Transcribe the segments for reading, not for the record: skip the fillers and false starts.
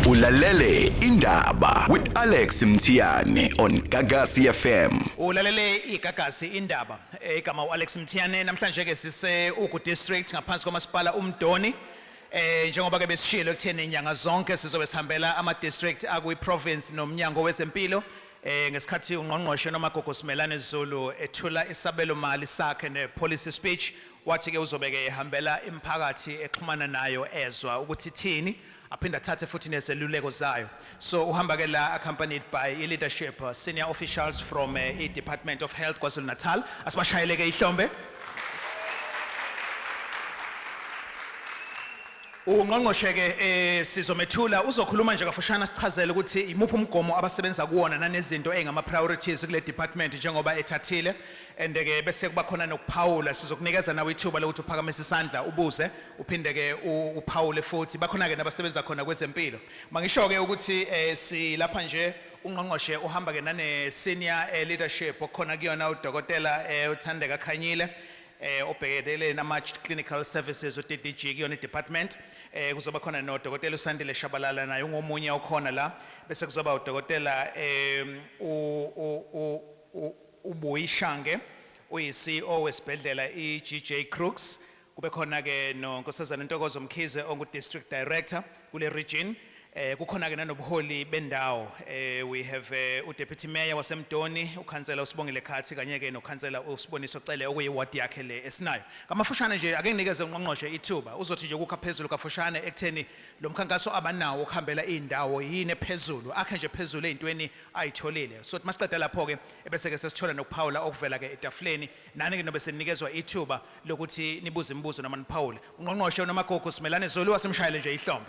Ulalele indaba with Alex Mthiyane on Gagasi FM. Ulalele iGagasi indaba. Igama uAlex Mthiyane. Namhlanje ke sise Ugu District ngaphansi komasipala uMdoni. Njengoba ke besishilo ekutheni inyanga zonke sizobe sihambela ama district akwi province nomnyango wezempilo. Ngesikhathi ungqongqoshe noMagogo Simelane Zulu ethula isabelo mali sakhe ne policy speech, wathi ke uzobe ke ehambela imiphakathi exhumana nayo, ezwa ukuthi thini, aphinde athathe futhi nezeluleko zayo. So uhamba ke la accompanied by i-leadership, senior officials from i-Department of Health KwaZulu Natal. Asibashayele ke ihlombe. Ungqongqoshe ke sizomethula, uzokhuluma nje kafushane sichazele ukuthi imuphi umgomo abasebenza kuwona nanezinto ezingama priorities kule department njengoba ethathile, and ke bese kuba khona nokuphawula. Sizokunikeza nawe ithuba lokuthi uphakamise isandla ubuze, uphinde ke uphawule futhi. Bakhona ke nabasebenza khona kwezempilo. Mangisho ke ukuthi silapha nje ungqongqoshe uhamba ke nane senior leadership okhona kuyona udokotela uThandeka Khanyile, obhekelele nama clinical services, uDDG kuyona department. Kuzoba khona nodokotela uSandile Shabalala, naye ungomunye okhona la. Bese kuzoba udokotela uBuyishange, uyi CEO wesibhedlela iGJ Crookes. Kube khona ke noNkosazana Ntokozo Mkhize, ongu district director kule region. Kukhona ke nanobuholi bendawo. We have uDeputy Mayor waseMdoni, ukhansela uSibongile Khathi, kanye ke nokhansela uSiboniso Cele, okuyi ward yakhe le esinayo. Ngamafushane nje ake nginikeze ungqongqoshe ithuba, uzothi nje kukha phezulu kafushane ekutheni lo mkhankaso abanawo ukuhambela indawo yini ephezulu, akhe nje phezulu ezintweni ayitholile. So masiqeda lapho ke ebese ke sesithola nokuphawula okuvela ke etafuleni, nani ke nobe senikezwa ithuba lokuthi nibuze imibuzo noma niphawule. Ungqongqoshe uNomagugu Simelane Zulu, wasemshayele nje ihlombe.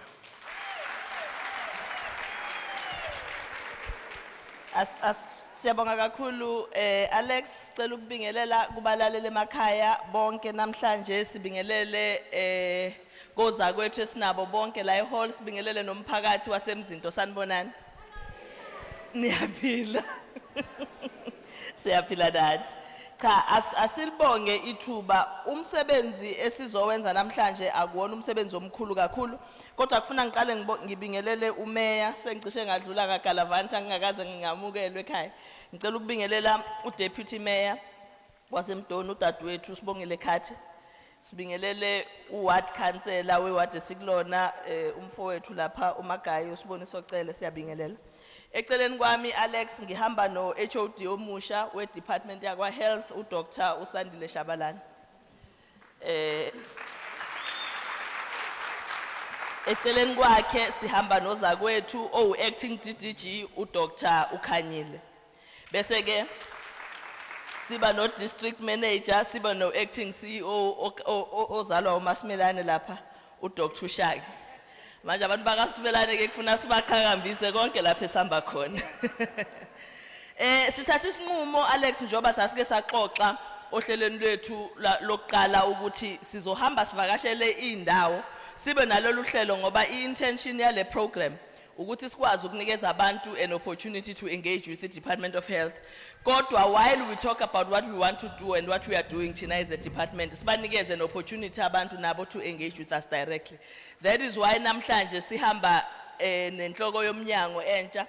As siyabonga kakhulu, Alex. Sicela ukubingelela kubalaleli emakhaya bonke namhlanje, sibingelele koza kwethu esinabo bonke la ehall, sibingelele nomphakathi waseMzinto. Sanibonani? Niyaphila? Siyaphila nathi. Cha, asilibonge ithuba. Umsebenzi esizowenza namhlanje akuwona umsebenzi omkhulu kakhulu, kodwa kufuna ngiqale ngibingelele umeya. Sengicishe ngadlula kaGalavanta ngingakaze ngingamukelwe ekhaya. Ngicela ukubingelela uDeputy Mayor waseMdoni, udadewethu Sibongile Khathi. Sibingelele uward councillor weward esikulona, umfowethu lapha uMagayi uSiboniso Cele, siyabingelela. Eceleni kwami, Alex, ngihamba no HOD omusha we department yakwa Health, uDr uSandile Shabalala. Eceleni kwakhe sihamba nozakwethu owu acting DDG, uDr uKhanyile. Bese ke siba no district manager, siba no acting CEO ozalwa uMasimelane lapha, uDr Ushaki. Manje abantu bakaSimelane ke kufuna sibaqhakambise konke lapha esihamba khona. Sithatha isinqumo, Alex, njengoba sasike saxoxa ohlelweni lwethu lokuqala ukuthi sizohamba sivakashele indawo, sibe nalolu hlelo, ngoba i-intention yale program ukuthi sikwazi ukunikeza abantu an opportunity to engage with the Department of Health. Kodwa while we talk about what we want to do and what we are doing thina as a department, sibanikeze an opportunity abantu nabo to engage with us directly. That is why namhlanje sihamba nenhloko yomnyango entsha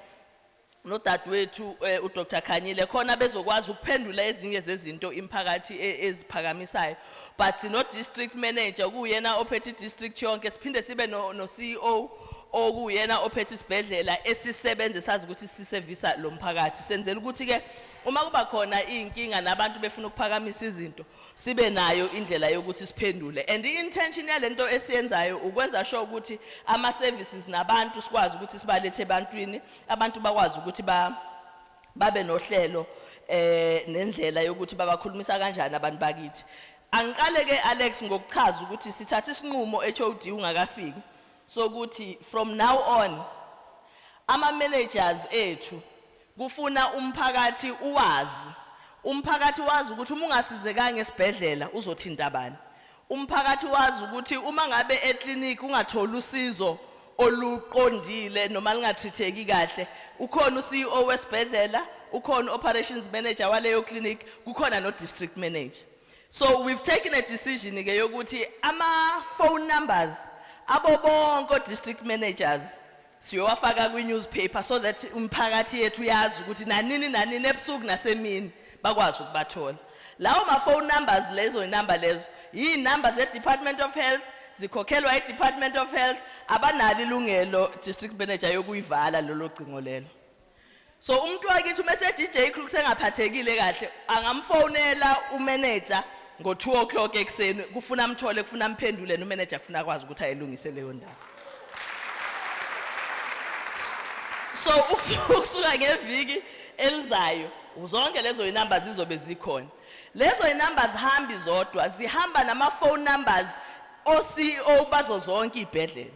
nodadewethu, uDr Khanyile, khona bezokwazi ukuphendula ezinye zezinto imphakathi eziphakamisayo. But no district manager kuyena ophethe district yonke, siphinde sibe no CEO okuyena ophethe isibhedlela esisebenza, sazi ukuthi sisevisa lo mphakathi. Senzela ukuthi ke uma kuba khona inkinga nabantu befuna ukuphakamisa izinto, sibe nayo indlela yokuthi siphendule. And i-intention yalento esiyenzayo ukwenza sure ukuthi ama services nabantu sikwazi ukuthi sibalethe ebantwini, abantu bakwazi ukuthi babe nohlelo nendlela yokuthi babakhulumisa kanjani abantu bakithi. Angiqale ke, Alex, ngokuchaza ukuthi sithatha isinqumo, HOD ungakafiki, sokuthi from now on ama managers ethu kufuna umphakathi uwazi, umphakathi wazi ukuthi uma ungasizekanga esibhedlela uzothinta bani, umphakathi wazi ukuthi uma ngabe eclinic ungatholi usizo oluqondile noma lingatreateki kahle, ukhona uCEO wesibhedlela, ukhona operations manager waleyo clinic, kukhona no district manager. So we've taken a decision ke yokuthi ama phone numbers abo bonke district managers Siyowafaka kwi-newspaper so that umphakathi yethu yazi ukuthi nanini nanini ebusuku nasemini bakwazi ukubathola. Lawo ma-phone numbers, lezo number lezo, iy'namba ze-Department of Health, zikhokhelwa i-Department of Health, abanalo ilungelo, district manager, yokuyivala lolo cingo lelo. So umuntu wakithi uma ese-GJ Crook sengaphathekile kahle, angamfonela umanager ngo-2 o'clock ekuseni, kufuna amthole, kufuna amphendule, nomanager kufuna akwazi ukuthi ayilungise leyo ndaba. So ukusuka ngeviki elizayo, zonke lezo inamba zizobe zikhona. Lezo inamba zihambi zodwa, zihamba nama-phone numbers o-CEO bazo zonke iy'bhedlela.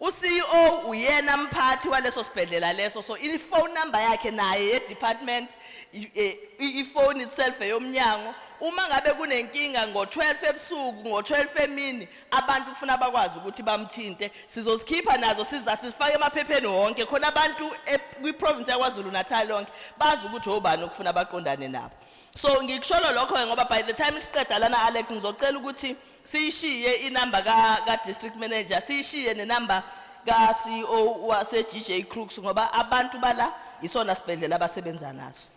U-CEO uyena mphathi waleso sibhedlela leso, so i-phone number yakhe naye ye-department, i-phone itself eyomnyango. Uma ngabe kunenkinga ngo-12 ebusuku, ngo-12 emini, abantu kufuna bakwazi ukuthi bamthinte. Sizozikhipha nazo, siza sizifake emaphepheni wonke khona abantu kwi-province yaKwaZulu Natal yonke bazi ukuthi obani okufuna baqondane nabo. So ngikusholo lokho ngoba by the time siqeda lana, Alex, ngizocela ukuthi siyishiye inamba ka district manager, siyishiye nenamba ka CEO wase GJ Crookes, ngoba abantu bala isona sibhedlela abasebenza naso.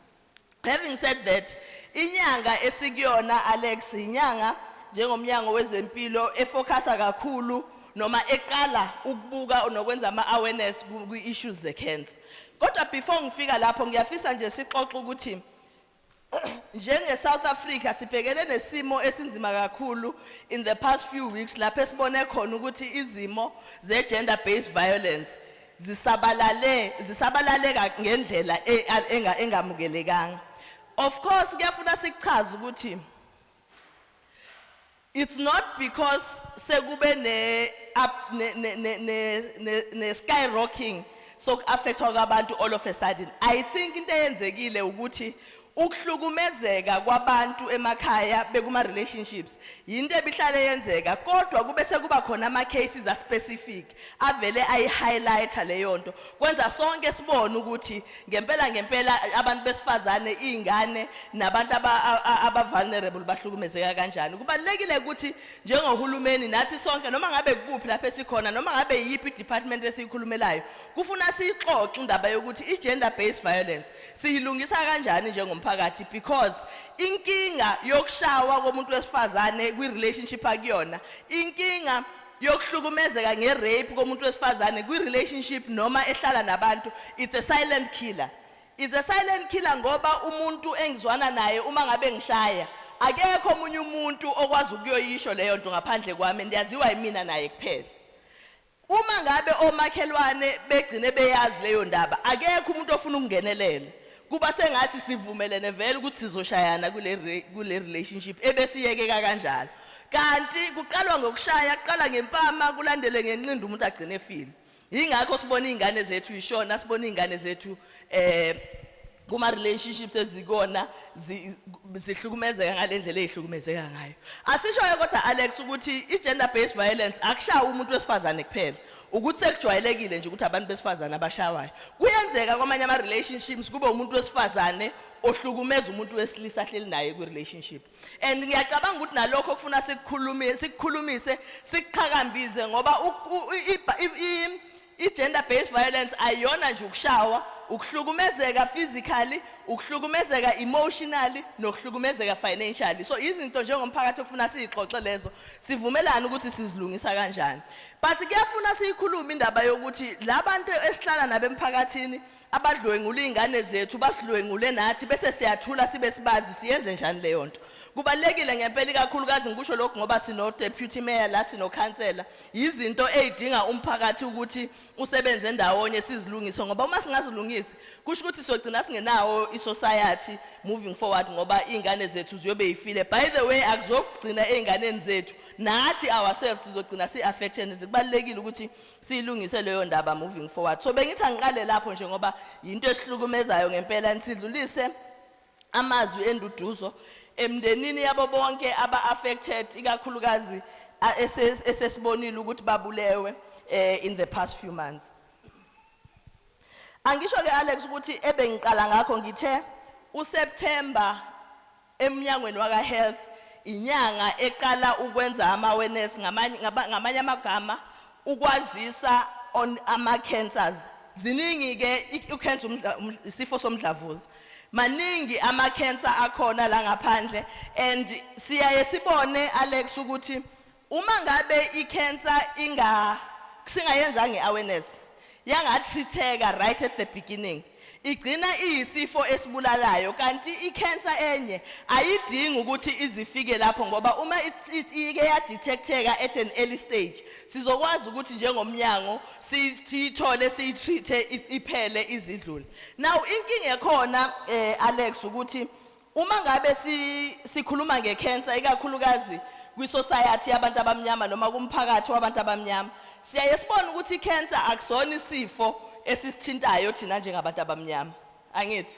Having said that, inyanga esikuyona, Alex, inyanga njengomnyango wezempilo efocusa kakhulu noma eqala ukubuka nokwenza ama awareness ku issues ze cancer. Kodwa before ngifika lapho, ngiyafisa nje sixoxe ukuthi njenge South Africa sibhekene nesimo esinzima kakhulu in the past few weeks, lapho esibone khona ukuthi izimo ze gender based violence zisabalaleka ngendlela engamukelekanga. Of course kuyafuna sikuchaze ukuthi it's not because sekube ne up ne ne ne ne ne skyrocketing so affectwa kwabantu all of a sudden. I think into eyenzekile ukuthi ukuhlukumezeka kwabantu emakhaya bekuma relationships into ebihlale yenzeka, kodwa kube sekuba khona ama cases a specific avele ayi highlighter leyo nto, kwenza sonke sibone ukuthi ngempela ngempela abantu besifazane, izingane nabantu aba vulnerable bahlukumezeka kanjani. Kubalekile ukuthi njengohulumeni nathi sonke, noma ngabe kuphi lapha esikhona, noma ngabe yiphi department esiyikhulumelayo, kufuna siyixoxe indaba yokuthi i gender based violence siyilungisa kanjani njengomphakathi, because inkinga yokushawa komuntu wesifazane kwi relationship akuyona, inkinga yokuhlukumezeka nge-rape komuntu wesifazane kwi-relationship noma ehlala nabantu, it's a silent killer. It's a silent killer ngoba umuntu engizwana naye uma ngabe ngishaya, akekho omunye umuntu okwazi ukuyoyisho leyo nto ngaphandle kwami, ndiyaziwa yimina naye kuphela. Uma ngabe omakhelwane begcine beyazi leyo ndaba, akekho umuntu ofuna ukungenelela, kuba sengathi sivumelene vele ukuthi sizoshayana kule relationship ebesiyekeka kanjalo. Kanti kuqalwa ngokushaya, kuqala ngempama, kulandele ngenqindi, umuntu agcine efile. Yingakho sibona izingane zethu ishona, sibona izingane zethu kuma relationships ezikona zihlukumezeka ngalendlela ezihlukumezeka ngayo. Asishoyo kodwa, Alex, ukuthi i gender based violence akushawa umuntu wesifazane kuphela, ukuthi sekujwayelekile nje ukuthi abantu besifazane abashawayo. Kuyenzeka kwamanye ama relationships kube umuntu wesifazane ohlukumeza umuntu wesilisa ahleli naye kwi relationship, and ngiyacabanga ukuthi nalokho kufuna sikukhulumise, sikuqhakambise, ngoba i-gender based violence ayiyona nje ukushawa, ukuhlukumezeka physically, ukuhlukumezeka emotionally, nokuhlukumezeka financially. So izinto njengomphakathi okufuna siyixoxe lezo, sivumelane ukuthi sizilungisa kanjani. But kuyafuna siyikhulume indaba yokuthi labantu esihlala nabo emphakathini abadlwengula iy'ngane zethu, basidlwengule nathi, bese siyathula sibe sibazi, siyenze njani leyo nto? Kubalulekile ngempela, ikakhulukazi ngikusho lokhu ngoba sino-deputy mayor la, sinokhansela. Izinto ey'dinga umphakathi ukuthi usebenze ndawonye sizilungise, ngoba uma singazilungisi kusho ukuthi siyogcina singenawo i-society moving forward, ngoba iy'ngane zethu ziyobe yifile. By the way, akuzokugcina ey'nganeni zethu, nathi ourselves sizogcina si-affected. Kubalulekile ukuthi siyilungise leyo ndaba moving forward. So bengithi angiqale lapho nje ngoba yinto esihlukumezayo ngempela, nisidlulise amazwi enduduzo emndenini yabo bonke aba-affected, ikakhulukazi esesibonile ukuthi babulewe in the past few months. Angisho ke, Alex, ukuthi ebengiqala ngakho ngithe uSeptember eminyangweni waka health inyanga eqala ukwenza ama awareness, ngamanye amagama ukwazisa. on ama cancers. Ziningi ke u-cancer, isifo somdlavuza. Maningi ama cancer akhona la ngaphandle, and siyaye sibone, Alex, ukuthi uma ngabe i-cancer inga singayenzanga i-awareness, yangatreateka right at the beginning, igcina iyisifo esibulalayo. Kanti i-cancer enye ayidingi ukuthi izifike lapho, ngoba uma ike yadetecteka at an early stage, sizokwazi ukuthi njengomnyango siyithole, siyitreat-e, iphele, izidlule. Now inkinga ekhona, Alex, ukuthi uma ngabe sikhuluma ngecancer, ikakhulukazi kwisociety yabantu abamnyama noma kumphakathi wabantu abamnyama, siyaye sibone ukuthi icancer akusona isifo esisithintayo thina njengabantu abamnyama, angithi?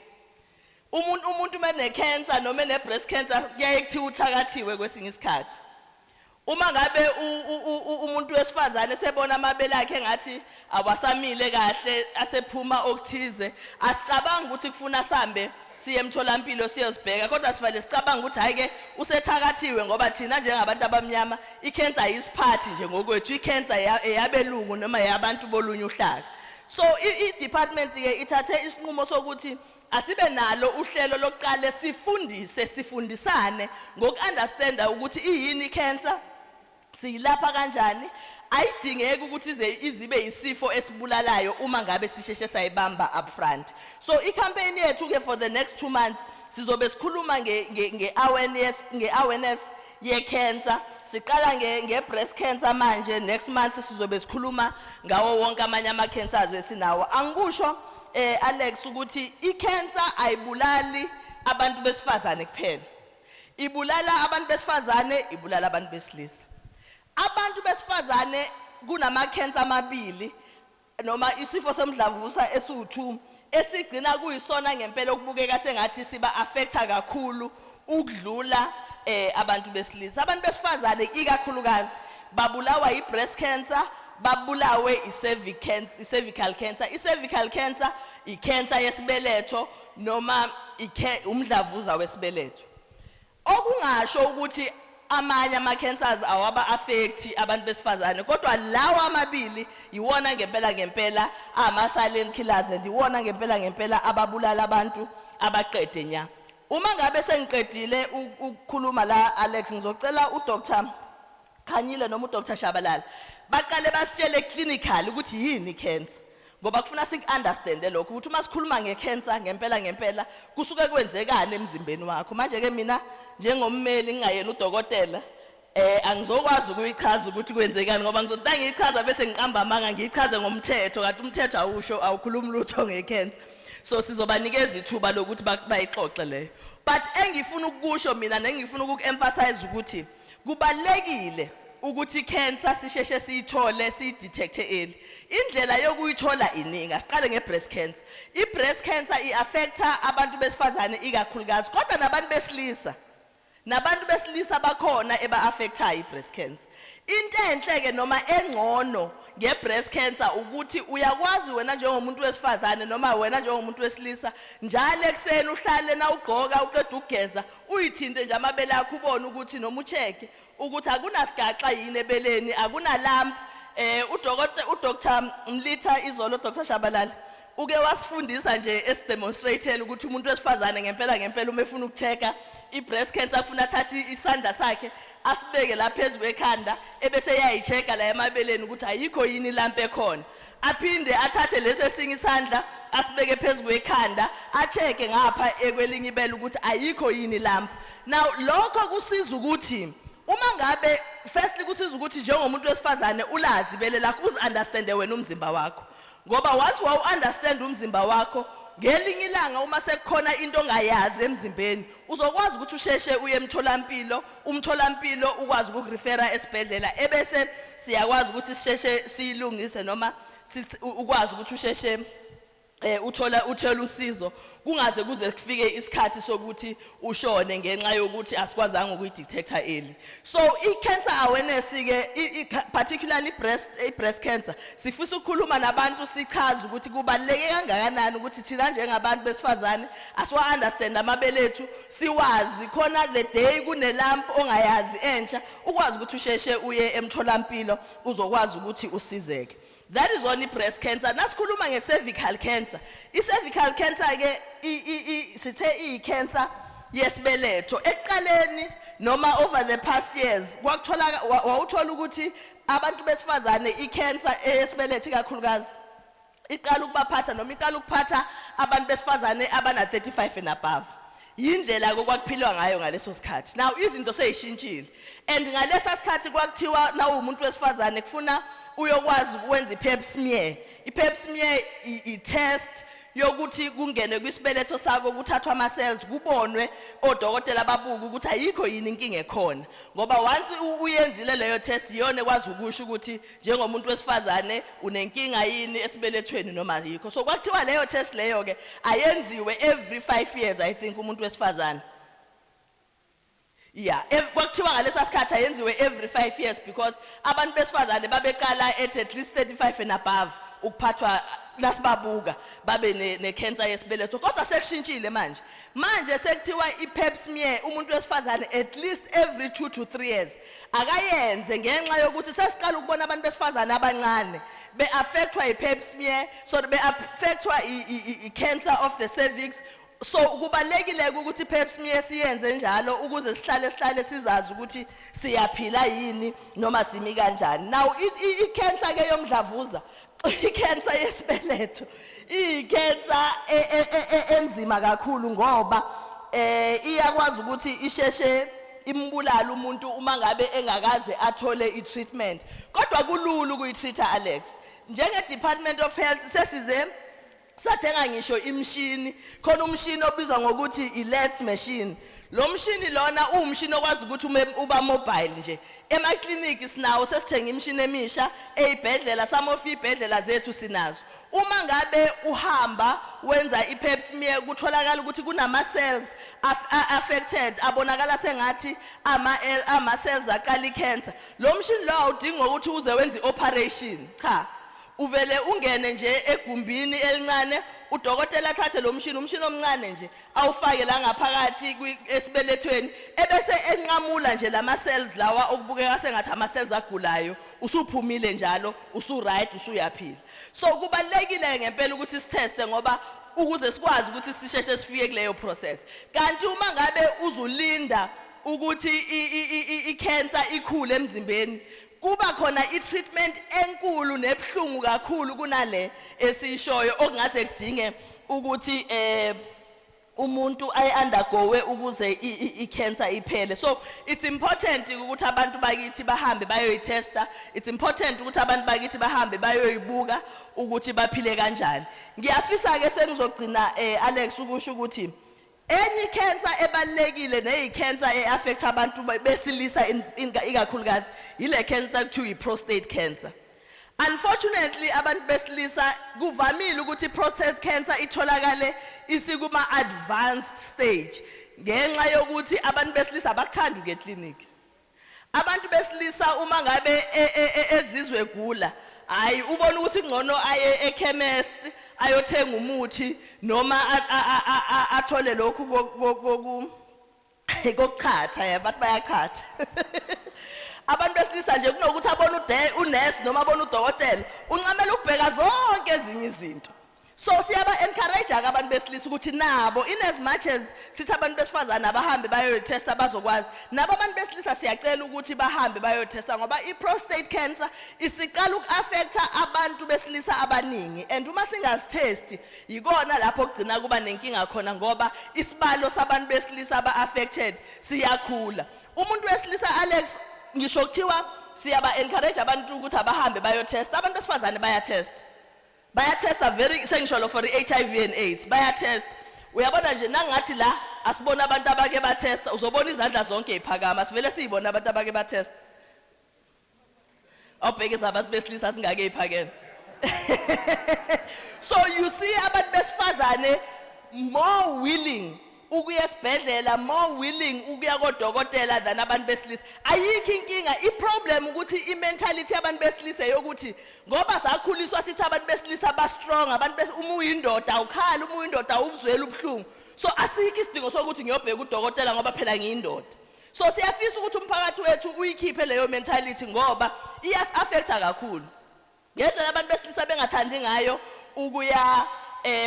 Umuntu mene cancer noma ene breast cancer, kuyaye kuthiwa uthakathiwe kwesinye isikhathi. Uma ngabe umuntu wesifazane sebona amabele akhe engathi awasamile kahle, asephuma okuthize, asicabanga ukuthi kufuna sambe siye emtholampilo siyozibheka, kodwa sivale sicabanga ukuthi hayi ke, usethakathiwe, ngoba thina njengabantu abamnyama icancer ayisiphathi nje ngokwethu, icancer eyabelungu noma eyabantu bolunye uhlaka. So i-department ke ithathe isinqumo sokuthi asibe nalo uhlelo lokuqala sifundise, sifundisane ngoku-understanda ukuthi iyini icancer, siyilapha kanjani, ayidingeki ukuthi ize izibe isifo esibulalayo uma ngabe sisheshe sayibamba upfront. So i-campaign yethu ke for the next 2 months sizobe sikhuluma nge-awareness ye-cancer. Siqala nge-breast cancer manje, next month sizobe sikhuluma ngawo wonke amanye ama-cancers esinawo. Angikusho, Alex, ukuthi i-cancer ayibulali abantu besifazane kuphela. Ibulala abantu besifazane, ibulala abantu besilisa. Abantu besifazane kunama cancer amabili noma isifo somdlavuza esiwu2 esigcina kuyisona ngempela okubukeka sengathi siba affecta kakhulu ukudlula abantu besilisa. Abantu besifazane ikakhulukazi babulawa i-breast cancer, babulawe i-cervical cancer. I-cervical cancer, i-cervical cancer, i-cancer yesibeletho noma umdlavuza wesibeletho. Okungasho ukuthi amanye ama-cancers awaba affect abantu besifazane, kodwa lawa amabili iwona ngempela ngempela ama-silent killers and iwona ngempela ngempela ababulala abantu abaqede nya. Uma ngabe sengiqedile ukukhuluma la, Alex, ngizocela uDr Khanyile noma uDr Shabalala baqale basitshele clinical ukuthi yini cancer, ngoba kufuna siku-understande lokho ukuthi uma sikhuluma nge-cancer ngempela ngempela kusuke kwenzekani emzimbeni wakho. Manje ke mina njengommeli, ngingayena udokotela, angizokwazi ukuyichaza ukuthi kwenzekani, ngoba ngizothi ngiyichaza bese ngiqamba amanga, ngiyichaze ngomthetho, kanti umthetho awusho, awukhulumi lutho nge-cancer. So sizobanikeza ithuba lokuthi bayixoxe leyo. But engifuna ukukusho mina nengifuna ukuku-emphasize ukuthi kubalekile ukuthi cancer sisheshe siyithole, siyidetecte early. Indlela yokuyithola iningi. Asiqale nge-breast cancer. I-breast cancer i-affecta abantu besifazane ikakhulukazi, kodwa nabantu besilisa bakhona eba-affectayo i-breast cancer. Into enhle ke noma engcono nge-breast cancer ukuthi uyakwazi wena njengomuntu wesifazane noma wena njengomuntu wesilisa, njalo ekuseni uhlale na ugqoka, uqeda ukugeza, uyithinte nje amabele akho, ubone ukuthi noma ucheck ukuthi akunasigaxa yini ebeleni, akunalump. Udokotela uDr Mlitha izolo, Dr Shabalala uke wasifundisa nje, esidemonstratele ukuthi umuntu wesifazane ngempela ngempela uma efuna ukuchecka i-breast cancer kufuna athathe isandla sakhe asibeke la phezu kwekhanda, ebese eyayi-check-a la emabeleni ukuthi ayikho yini ilump ekhona, aphinde athathe lesi esinye isandla asibeke phezu kwekhanda, a-check-e ngapha ekwelinye ibele ukuthi ayikho yini ilump. Now lokho kusiza ukuthi uma ngabe, firstly, kusiza ukuthi njengomuntu wesifazane ulazi ibele lakho, uzi-understande wena umzimba wakho, ngoba once wawu-understand umzimba wakho, ngelinye ilanga uma sekukhona into ongayazi emzimbeni uzokwazi ukuthi usheshe uye emtholampilo, umtholampilo ukwazi ukukurefera esibhedlela, ebese siyakwazi ukuthi sisheshe siyilungise noma ukwazi ukuthi usheshe uthola usizo kungaze kuze kufike isikhathi sokuthi ushone ngenxa yokuthi asikwazanga ukuyidetecta early. So i-cancer awareness ke, particularly breast cancer, sifisa ukukhuluma nabantu, sichaze ukuthi kubaluleke kangakanani ukuthi thina njengabantu besifazane asiwa understand amabele ethu, siwazi khona the day kunelump ongayazi entsha, ukwazi ukuthi usheshe uye emtholampilo, uzokwazi ukuthi usizeke. That is only breast cancer. Nasikhuluma nge-cervical cancer, i-cervical cancer ke sithe iyi-cancer yesibeletho. Ekuqaleni noma over the past years kwakuthola, wawuthola ukuthi abantu besifazane i-cancer eyesibeletho ikakhulukazi iqala ukubaphatha noma iqala ukuphatha abantu besifazane abana 35 and above. Yindlela kokwakuphilwa ngayo ngaleso sikhathi. Now izinto seyishintshile, and ngalesa sikhathi kwakuthiwa na umuntu wesifazane kufuna uyokwazi ukwenza i-pap smear. I-pap smear i-test yokuthi kungene kwisibeletho sakho, kuthathwa ama-cells, kubonwe odokotela, babuke ukuthi ayikho yini inkinga ekhona, ngoba once uyenzile leyo test, iyona ekwazi ukusho ukuthi njengomuntu wesifazane unenkinga yini esibelethweni noma ayikho. So kwakuthiwa leyo test leyo ke ayenziwe every 5 years, I think, umuntu wesifazane. Yeah, kwakuthiwa ngalesa sikhathi ayenziwe every 5 years because abantu besifazane babeqala at least 35 and above ukuphathwa, nasibabuka babe ne cancer yesibeletho. Kodwa sekushintshile manje. Manje sekuthiwa i-pap smear umuntu wesifazane at least every 2 to 3 years akayenze, ngenxa yokuthi sesiqala ukubona abantu besifazane abancane be-affectwa i-pap smear, so be-affectwa i-cancer of the cervix. So kubalekile ukuthi i-pap smear siyenze njalo ukuze sihlale sizazi ukuthi siyaphila yini noma simi kanjani. Now i-cancer ke yomdlavuza, i-cancer yesibeletho, i-cancer enzima kakhulu ngoba iyakwazi ukuthi isheshe imbulala umuntu uma ngabe engakaze athole i-treatment. Kodwa kulula ukuyitreat, Alex. Njenge Department of Health sesize sathenga ngisho imishini. Khona umshini obizwa ngokuthi i-LETS machine. Lo mshini lona uwumshini okwazi ukuthi uba mobile nje. Emakliniki sinawo, sesithenga imishini emisha, ey'bhedlela, some of iy'bhedlela zethu sinazo. Uma ngabe uhamba wenza i-pap smear, kutholakala ukuthi kunama-cells affected abonakala sengathi ama-cells aqala i-cancer, lo mshini lo awudingi ngokuthi uze wenze i-operation. Cha, uvele ungene nje egumbini elincane, udokotela athathe lo mshini, umshini omncane nje, awufake la ngaphakathi esibelethweni, ebese enqamula nje lama cells lawa okubukeka sengathi ama cells agulayo. Usuphumile njalo, usu right, usuyaphila. So kubalekile ngempela ukuthi siteste ngoba ukuze sikwazi ukuthi sisheshe sifike kuleyo process. Kanti uma ngabe uzulinda ukuthi i-cancer ikhule emzimbeni, kuba khona i-treatment enkulu nebhlungu kakhulu kunale esiyishoyo, okungase kudinge ukuthi umuntu ayi undergowe ukuze i-cancer iphele. So it's important ukuthi abantu bakithi bahambe bayoyitesta. It's important ukuthi abantu bakithi bahambe bayoyibuka ukuthi baphile kanjani. Ngiyafisa ke sengizogcina, Alex, ukusho ukuthi enye i-cancer ebalekile neyi-cancer e-affect abantu besilisa ikakhulukazi ile cancer kuthiwa i-prostate cancer. Unfortunately, abantu besilisa kuvamile ukuthi i-prostate cancer itholakale isikuma advanced stage ngenxa yokuthi abantu besilisa abakuthandi ukuya eclinic. Abantu besilisa uma ngabe ezizwe egula, hayi, ubona ukuthi ngcono aye ekhemist ayothenga umuthi noma athole lokhu kokuchatha. Ya, bathi bayachatha abantu besilisa nje kunokuthi abone unesi noma abone udokotela, uncamela ukubheka zonke ezinye izinto. So siyaba encourage ke abantu besilisa ukuthi nabo, in as much as sithi abantu besifazane abahambe bayoyitesta bazokwazi, nabo abantu besilisa siyacela ukuthi bahambe bayotesta, ngoba i-prostate cancer isiqala uku-affecta abantu besilisa abaningi, and uma singazithesti yikona lapho kugcina kuba nenkinga khona, ngoba isibalo sabantu besilisa aba-affected siyakhula. Umuntu wesilisa, Alex, ngisho kuthiwa siyaba encourage abantu ukuthi abahambe bayotesta, abantu besifazane bayatesta, bayatesta very, sengisho for i-HIV and AIDS bayatesta. Uyabona nje nangathi la asibona abantu abake batesta, uzobona izandla zonke iphakama. Sivele siyibona abantu abake batesta. Awubheke abantu besilisa singake iphakeme. So you see, abantu besifazane more willing ukuya esibhedlela, more willing ukuya kodokotela than abantu besilisa. Ayikho inkinga. I-problem ukuthi i-mentality yabantu besilisa yokuthi ngoba sakhuliswa sithi abantu besilisa ba strong, abantu uma uyindoda awukhali, uma uyindoda awubuzweli ubuhlungu, so asikho isidingo sokuthi ngiyobheka udokotela ngoba phela ngiyindoda. So siyafisa ukuthi umphakathi wethu uyikhiphe leyo mentality ngoba iyasi-affecta kakhulu. Ngendlela abantu besilisa bengathandi ngayo ukuya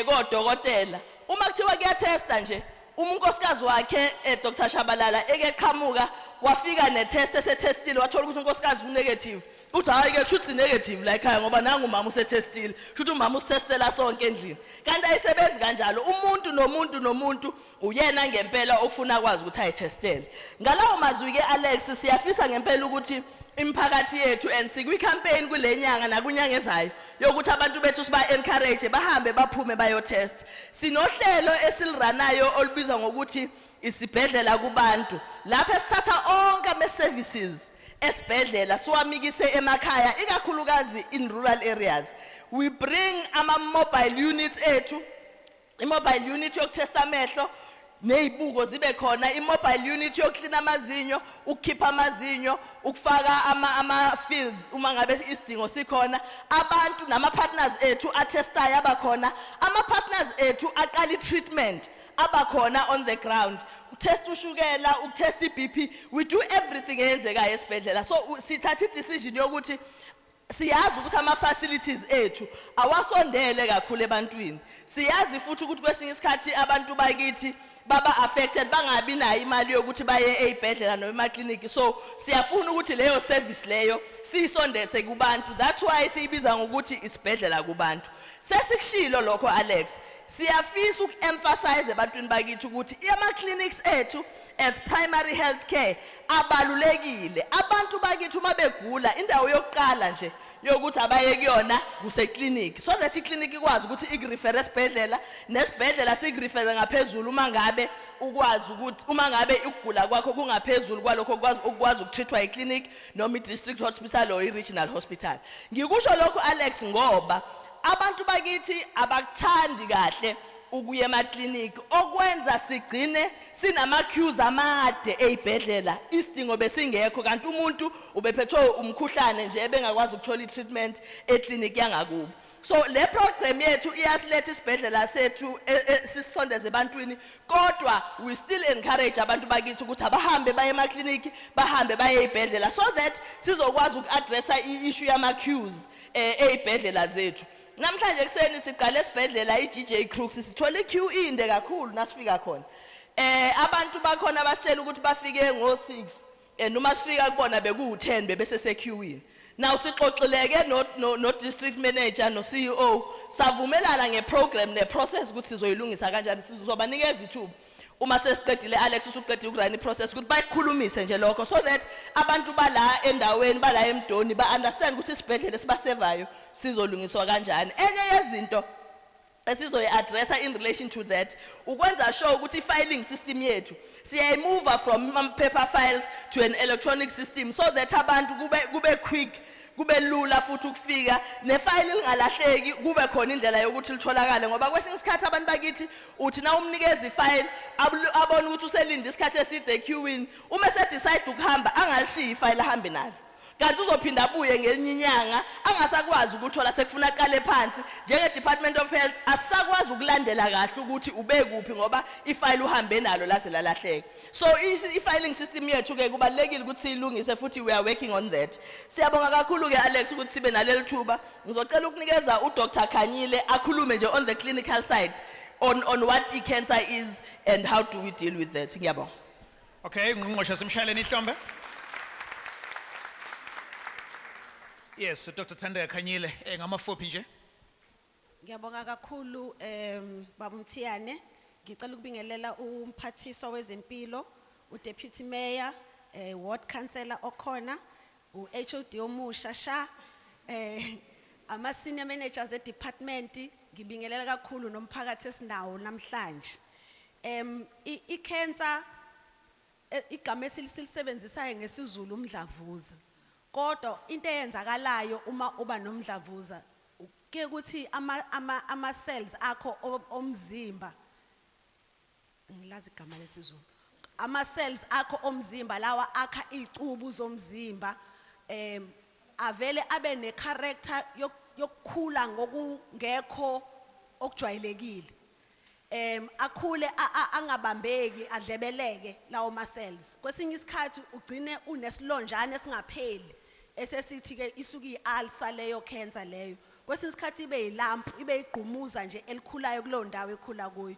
kodokotela, uma kuthiwa kuyatesta nje, uma unkosikazi wakhe, Dr Shabalala, eke qhamuka wafika netest, esetestile, wathola ukuthi unkosikazi unegative, uthi, "Hayi ke, kushuthi negative la ekhaya ngoba nangu umama usetestile, kushuthi umama usitestela sonke endlini." Kanti ayisebenzi kanjalo. Umuntu nomuntu nomuntu uyena ngempela okufuna akwazi ukuthi ayitestele. Ngalawo mazwi ke, Alex, siyafisa ngempela ukuthi imiphakathi yethu, and sikwi-campaign kule nyanga nakunyanga ezayo yokuthi abantu bethu siba-encourage bahambe baphume bayotest. Sinohlelo esiliranayo olubizwa ngokuthi isibhedlela kubantu, lapho esithatha onke ama-services esibhedlela siwamikise emakhaya, ikakhulukazi in rural areas. We bring ama-mobile units ethu, i-mobile unit yokutesta amehlo nezibuko zibe khona, i-mobile unit yokuklina amazinyo, ukukhipha amazinyo, ukufaka ama-fills uma ngabe isidingo sikhona. Abantu nama-partners ethu atestayo abakhona, ama-partners ethu aqala i-treatment abakhona on the ground, utest ushukela, ukutest i-BP. We do everything eyenzekayo esibhedlela. So sithatha i-decision yokuthi siyazi ukuthi ama-facilities ethu awasondele kakhulu ebantwini. Siyazi futhi ukuthi kwesinye isikhathi abantu bakithi baba affected, bangabi nayo imali yokuthi baye ey'bhedlela noma emakliniki. So siyafuna ukuthi leyo service leyo siyisondese kubantu. That's why siyibiza ngokuthi isibhedlela kubantu. Sesikushilo lokho, Alex, siyafisa uku-emphasize ebantwini bakithi ukuthi ama-clinics ethu as primary health care abalulekile. Abantu bakithi uma begula, indawo yokuqala nje yokuthi abaye kuyona kuseklinikhi, so that iklinikhi ikwazi ukuthi ikurefere esibhedlela, nesibhedlela sikurefere ngaphezulu uma ngabe ukwazi ukuthi uma ngabe ukugula kwakho kungaphezulu kwalokho ukwazi ukutreatwa iklinikhi noma i-district hospital or i-regional hospital. Ngikusho lokhu, Alex, ngoba abantu bakithi abakuthandi kahle ukuya emakliniki, okwenza sigcine sinama-queues amade ey'bhedlela, isidingo besingekho, kanti umuntu ubephethwe umkhuhlane nje ebengakwazi ukuthola i-treatment ekliniki yangakubo. So le program yethu iyasiletha isibhedlela sethu sisondeze ebantwini, kodwa we still encourage abantu bakithi ukuthi abahambe baye emakliniki, bahambe baye ey'bhedlela, so that sizokwazi uku-addressa i-issue yama-queues ey'bhedlela zethu. Namhlanje ekuseni siqale esibhedlela i-GJ Crookes, sithola i-queue inde kakhulu. Nasifika khona, abantu bakhona basitshela ukuthi bafike ngo-6, and uma sifika kubona bekuwu-10 bebese sequeuini. Now sixoxileke no district manager no CEO, savumelana ngeprogram neprocess ukuthi sizoyilungisa kanjani. Sizobanikeza ithuba uma sesiqedile, Alex, usuqedile ukurun iprocess, ukuthi bayikhulumise nje lokho, so that abantu bala endaweni, bala eMdoni, ba understand ukuthi isibhedlela esibasevayo sizolungiswa kanjani. Enye yezinto esizoyi-addressa in relation to that ukwenza sure ukuthi i-filing system yethu siyayimuva from paper files to an electronic system, so that abantu kube quick, kube lula futhi ukufika nefayili lingalahleki, kube khona indlela yokuthi litholakale. Ngoba kwesinye isikhathi abantu bakithi uthi na umnikeza ifayili, abone ukuthi uselinde isikhathi eside equeuini, uma esedecide ukuhamba angalishiyi ifayili, ahambe nalo, kanti uzophinda abuye ngelinye inyanga angasakwazi ukuthola, sekufuna aqale phansi. Njenge-Department of Health asisakwazi ukulandela kahle ukuthi ube kuphi, ngoba ifayili uhambe nalo laze lalahleka. So i-filing system yethu-ke kubalulekile ukuthi siyilungise, futhi we are working on that. Siyabonga kakhulu-ke, Alex, ukuthi sibe naleli thuba. Ngizocela ukunikeza uDr Khanyile akhulume nje on the clinical side on what i-cancer is and how do we deal with that. Ngiyabonga. Okay, ngqongqoshe, simshayeleni ihlombe. Yes, Dr. Thandeka Khanyile, ngamafuphi nje. Ngiyabonga kakhulu, Baba Mthiyane. Ngicela ukubingelela umphathiswa wezempilo, uDeputy Mayor, ward councillor okhona, uHOD omusha sha, ama senior managers e department, ngibingelela kakhulu nomphakathi esinawo namhlanje. I cancer, igama esilisebenzisayo ngesiZulu umdlavuza. Kodwa into eyenzakalayo uma uba nomdlavuza ke ukuthi ama cells akho omzimba, ngilazi igama lesiZulu, ama cells akho omzimba lawa akha izicubu zomzimba, avele abe ne character yokukhula ngokungekho okujwayelekile, akhule angabambeki, adlebeleke lawo ma cells. Kwesinye isikhathi ugcine unesilonjana esingapheli. Esesithi ke isuke iulcer leyo cancer leyo. Kwesinye isikhathi ibe yilump, ibe igqumuza nje elikhulayo kuleyo ndawo ekhula kuyo.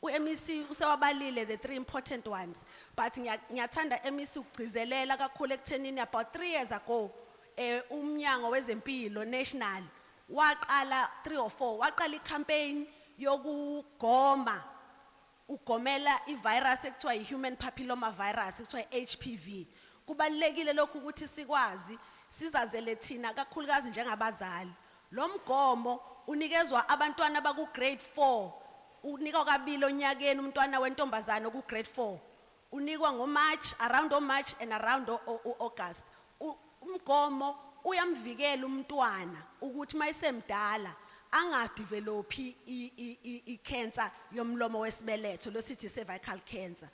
U-MEC usewabalile the three important ones, but ngiyathanda MEC ukugcizelela kakhulu ekuthenini about 3 years ago umnyango wezempilo national waqala 3 or 4 waqala icampaign yokugoma, ugomela ivirus ekuthiwa i-human papilloma virus, ekuthiwa i-HPV. Kubalulekile lokhu ukuthi sikwazi sizazele thina kakhulukazi njengabazali. Lo mgomo unikezwa abantwana abaku grade 4, unikwa kabili onyakeni umntwana wentombazane ku grade 4. Unikwa ngoMarch, around oMarch and around o-August. Umgomo uyamvikela umntwana ukuthi mayisemdala angadevelopi i-cancer yomlomo wesibeletho, losithi cervical cancer.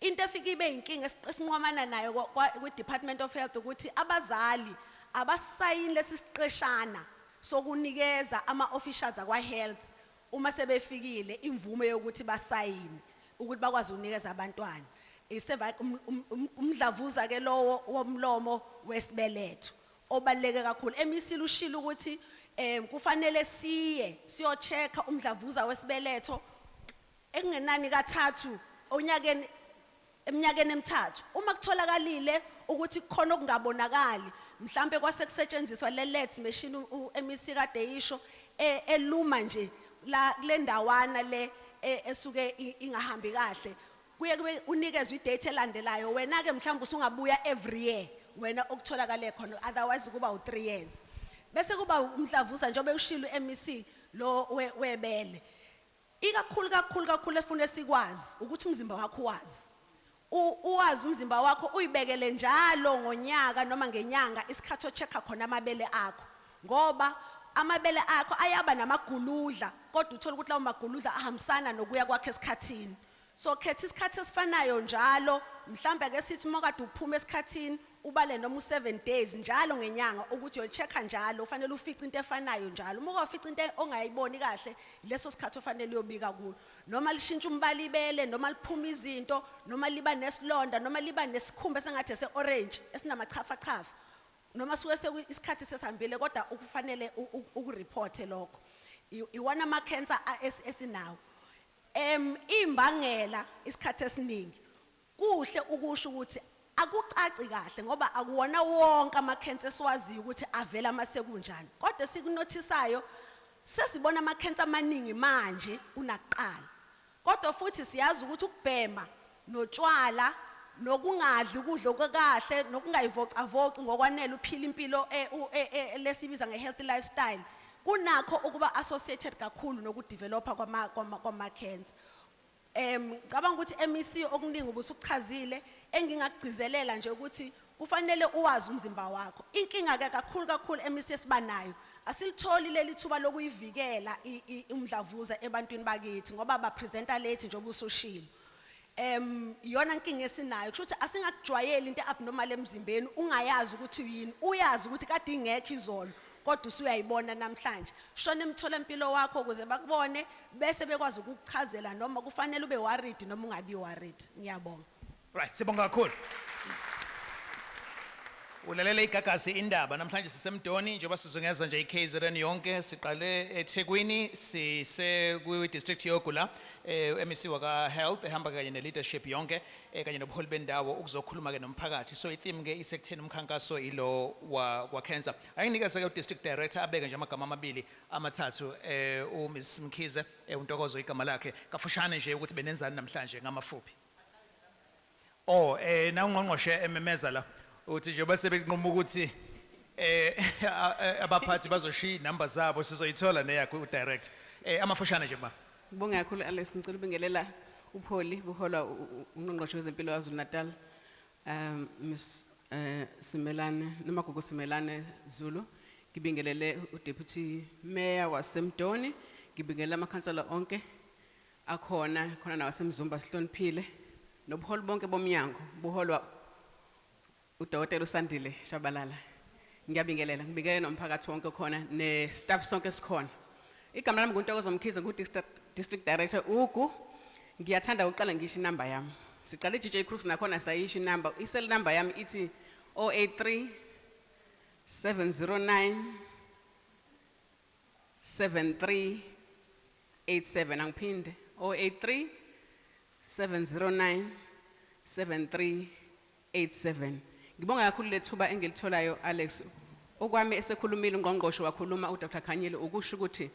Into efike ibe inkinga esinqwamana nayo kwi-Department of Health ukuthi abazali abasayini lesi siqeshana sokunikeza ama-officials akwa-health uma sebefikile imvume yokuthi basayine ukuthi bakwazi ukunikeza abantwana. Umdlavuza ke lowo womlomo wesibeletho obaluleke kakhulu. MEC ushilo ukuthi kufanele siye siyochecka umdlavuza wesibeletho ekungenani kathathu onyakeni, eminyakeni emithathu. Uma kutholakalile ukuthi kukhona okungabonakali, mhlambe kwase kusetshenziswa le LETS machine u-MEC kade isho, eluma nje la kule ndawana le esuke ingahambi kahle, kuye kube unikezwe idate elandelayo. Wena ke mhlawumbe usungabuya every year wena okutholakale khona, otherwise kuba u3 years. Bese kuba umdlavuza njengoba ushilo u-MEC lo webele. Ikakhulu kakhulu kakhulu efuna sikwazi ukuthi umzimba wakho wazi. Uwazi umzimba wakho, uyibekele njalo ngonyaka noma ngenyanga isikhathi ochecka khona amabele akho, ngoba amabele akho ayaba namaguludla, kodwa uthola ukuthi lawo maguludla ahambisana nokuya kwakhe esikhathini. So khetha isikhathi esifanayo njalo, mhlambe ake sithi uma kade uphuma esikhathini ubale noma u7 days njalo ngenyanga ukuthi uyochecka njalo, ufanele ufice into efanayo njalo. Uma ukafica into ongayiboni kahle, leso sikhathi ofanele uyobika kulo. Noma lishintsha umbala ibele, noma liphuma izinto, noma liba nesilonda, noma liba nesikhumba esengathi ese-orange esinamachafachafa, noma suke isikhathi sesihambile, kodwa ukufanele ukureporte lokho. Iwona ama-cancer esinawo. Imbangela isikhathi esiningi kuhle ukusho ukuthi akucaci kahle, ngoba akuwona wonke ama-cancer esiwaziyo ukuthi avela mase kunjani, kodwa esikunothisayo sesibona ama-cancer amaningi manje kunakuqala. Kodwa futhi siyazi ukuthi ukubhema notshwala nokungadli ukudla okukahle nokungayivocavoci ngokwanele uphila impilo lesibiza nge-healthy lifestyle kunakho ukuba associated kakhulu nokudevelopa kwama-cancer. Ngicabanga ukuthi MEC okuningi ubusuchazile, engingakugcizelela nje ukuthi kufanele uwazi umzimba wakho. Inkinga ke kakhulu kakhulu MEC esibanayo, asilitholi leli thuba lokuyivikela umdlavuza ebantwini bakithi, ngoba ba presenta late njengoba usushilo. Iyona inkinga esinayo, kusho ukuthi asingakujwayeli into abnormal emzimbeni ungayazi ukuthi uyini, uyazi ukuthi kade ingekho izolo kodwa usuyayibona namhlanje. Shona emtholampilo wakho ukuze bakubone bese bekwazi ukukuchazela noma kufanele ube worried noma ungabi worried. Ngiyabonga. Right, sibonga kakhulu. Ulalela iGagasi Indaba. Namhlanje sisemdoni njengoba sizungeza nje iKZN yonke, siqale eThekwini, sise kwi district yoGu la, MEC waka Health ehamba kanye ne leadership yonke, kanye nobuholi bendawo ukuzokhuluma ke nomphakathi. So itheme ke isekutheni umkhankaso ilo wa cancer. Ayinike ke district director abeke nje amagama amabili amathathu, u Miss Mkhize, uNtokozo igama lakhe, kafushane nje ukuthi benenzani namhlanje ngamafuphi. Oh, na ungqongqoshe ememeza la uthi nje bese bekunquma ukuthi abaphathi bazoshiya inamba zabo, sizoyithola neyakho udirect. Amafushane nje ma. Ngibonge kakhulu Alex, ngicela ubingelela ubuholi buholwa ungqongqoshe wezempilo waKwaZulu Natal. Miss Simelane, noma Gugu Simelane Zulu. Ngibingelele uDeputy Mayor waseMdoni, ngibingelela amakhansela onke akhona khona nawaseMzumba sihloniphile, nobuholi bonke bomnyango buholwa uDokotela uSandile Shabalala. Ngiyabingelela, ngibingelele nomphakathi wonke khona ne staff sonke esikhona. Igama lami nguNtokozo Mkhize, ngu district director Ugu. Ngiyathanda ukuqala ngisho inamba yami. Siqale GJ Crookes nakhona sayisho inamba. I-cell number yami ithi 083 709 7387. Angiphinde, 083 709 7387. Ngibonga kakhulu lethuba engilitholayo, Alex. Okwami, esekhulumile ungqongqoshe, wakhuluma uDr Khanyile, ukusho ukuthi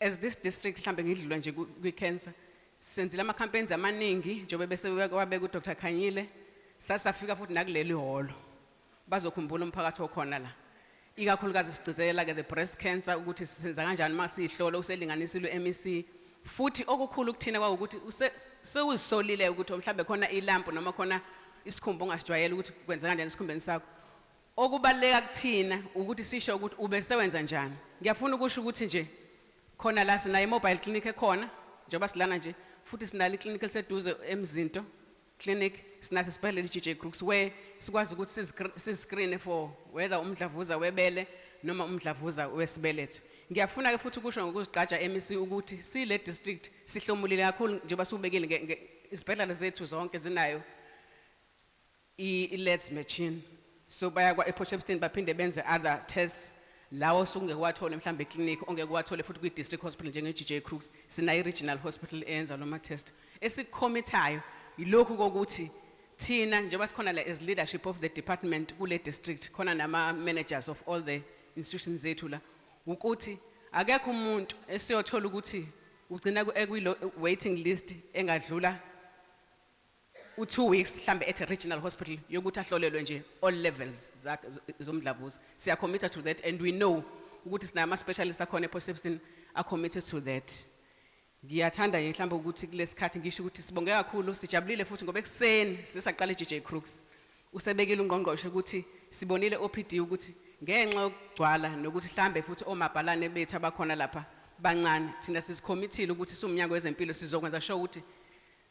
as this district, mhlambe ngidlula nje kwi-cancer, senzile ama campaigns amaningi njengoba bese wabeka uDr Khanyile. Sasafika futhi nakuleli hholo, bazokhumbula umphakathi okhona la, ikakhulukazi sigcizelela ke the breast cancer, ukuthi senza kanjani masihlola. Uselinganisile u-MEC futhi okukhulu kuthina kwawukuthi sewuzisolile ukuthi mhlambe khona i-lump noma khona isikhumba ongasijwayele, ukuthi kwenza kanjani esikhumbeni sakho. Okubaluleka kuthina ukuthi sisho ukuthi ube sewenza njani. Ngiyafuna ukusho ukuthi nje khona la sinayo i-mobile clinic ekhona njengoba silana nje, futhi sinalo i-clinic eliseduze eMzinto Clinic, sinaso isibhedlela i-GJ Crookes, where sikwazi ukuthi siziscreen for whether umdlavuza webele noma umdlavuza wesibeletho. Ngiyafuna ke futhi ukusho ngokuzigqaja, MEC, ukuthi sile district sihlomulile kakhulu njengoba siubekile izibhedlela zethu zonke zinayo i-LEDS machine, so baya kwa ePort Shepstone, baphinde benze other tests lawo osungeke wathole mhlambe eclinic, ongeke wathole futhi kwi-district hospital njenge-GJ Crookes. Sinayo i-regional hospital eyenza loma test. Esikukhomithayo yilokhu kokuthi thina njengoba sikhona la as leadership of the department kule district, khona nama-managers of all the institutions zethu la, ukuthi akekho umuntu esiyothola ukuthi ugcina waiting list engadlula u2 weeks mhlambe at a regional hospital yokuthi ahlolelwe nje all levels zakhe zomdlavuza. Siya committed to that, and we know ukuthi sinama specialists akhona ePort Shepstone are committed to that. Ngiyathanda nje mhlawumbe ukuthi kulesikhathi ngisho ukuthi sibonge kakhulu, sijabulile futhi ngoba ekuseni sisaqala eGJ Crookes, usebekile ungqongqoshe ukuthi sibonile OPD ukuthi ngenxa yokugcwala nokuthi mhlambe futhi omabhalane bethu abakhona lapha bancane, thina sizicommittile ukuthi siwumnyango wezempilo sizokwenza sure ukuthi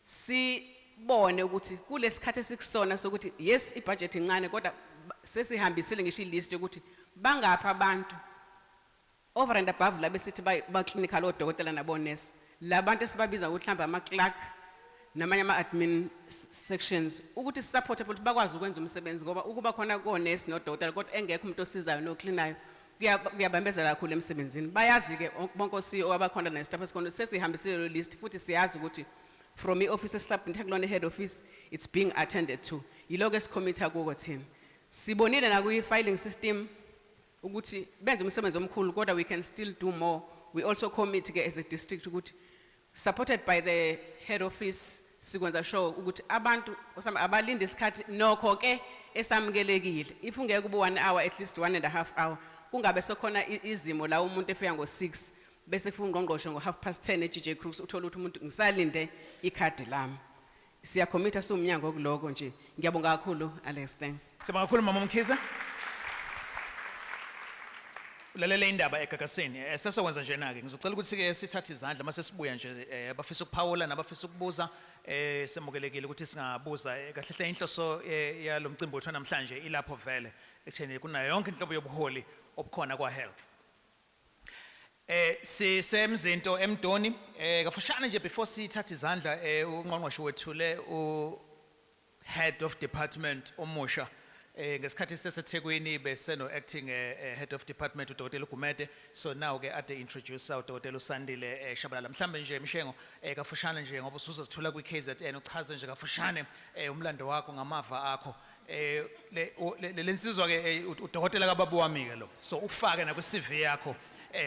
sibone ukuthi kulesikhathi esikusona sokuthi yes, ibudget incane, kodwa sesihambisile ngisho ilist yokuthi bangapha abantu over and above la besithi ba clinical odokotela nabonesi, labantu esibabiza ukuthi mhlawumbe ama clerk namanye ama admin sections, ukuthi sisupport ukuthi bakwazi ukwenza umsebenzi, ngoba ukuba khona konesi nodokotela kodwa engekho umuntu osizayo nocleanayo kuyabambezela kakhulu emsebenzini. Bayazi ke bonke o-CEO abakhona ne-staff esikhona, sesihambisile lo list, futhi siyazi ukuthi from i-office esubmit kulona head office, it's being attended to. Yiloko esikhomitha kuko thina. Sibonile nakwi-filing system ukuthi benze umsebenzi omkhulu, kodwa we can still do more. We also commit ke as a district ukuthi supported by the head office sikwenza sure ukuthi abantu abalinde isikhathi nokho ke esamukelekile. If ungeke kube 1 hour, at least 1.5 hour. Kungabe sekhona izimo la umuntu efika ngo6 bese kufika ungqongqoshe ngo 10:30 eGJ Crookes, uthola ukuthi umuntu ngisalinde ikhadi lami. Siyacommitta siwumnyango kuloko nje. Ngiyabonga kakhulu, Alex, thanks. Sibonga kakhulu, Mama Mkhize. Ulalele indaba eGagasini. Sesokwenza nje na ke, ngizocela ukuthi ke sithathe izandla mase sibuya nje, abafisa ukuphawula nabafisa ukubuza semukelekile ukuthi singabuza. Kahle hle inhloso yalomcimbi wethu namhlanje ilapho vele ekutheni kunayo yonke inhlobo yobuholi obukhona kwa health. SiseMzinto eMdoni. Kafushane nje before sithathe izandla, ungqongqoshe wethu le u head of department omusha. Ngesikhathi seseThekwini bese no acting head of department uDokotela Gumede, so now ke ade introduce uDokotela uSandile Shabalala. Mhlambe nje Mshengo, kafushane nje, ngoba usuzozithola kwi KZN, uchaze nje kafushane umlando wakho ngamava akho. Le lensizwa ke udokotela kababa wami ke lo, so ufake na ku CV yakho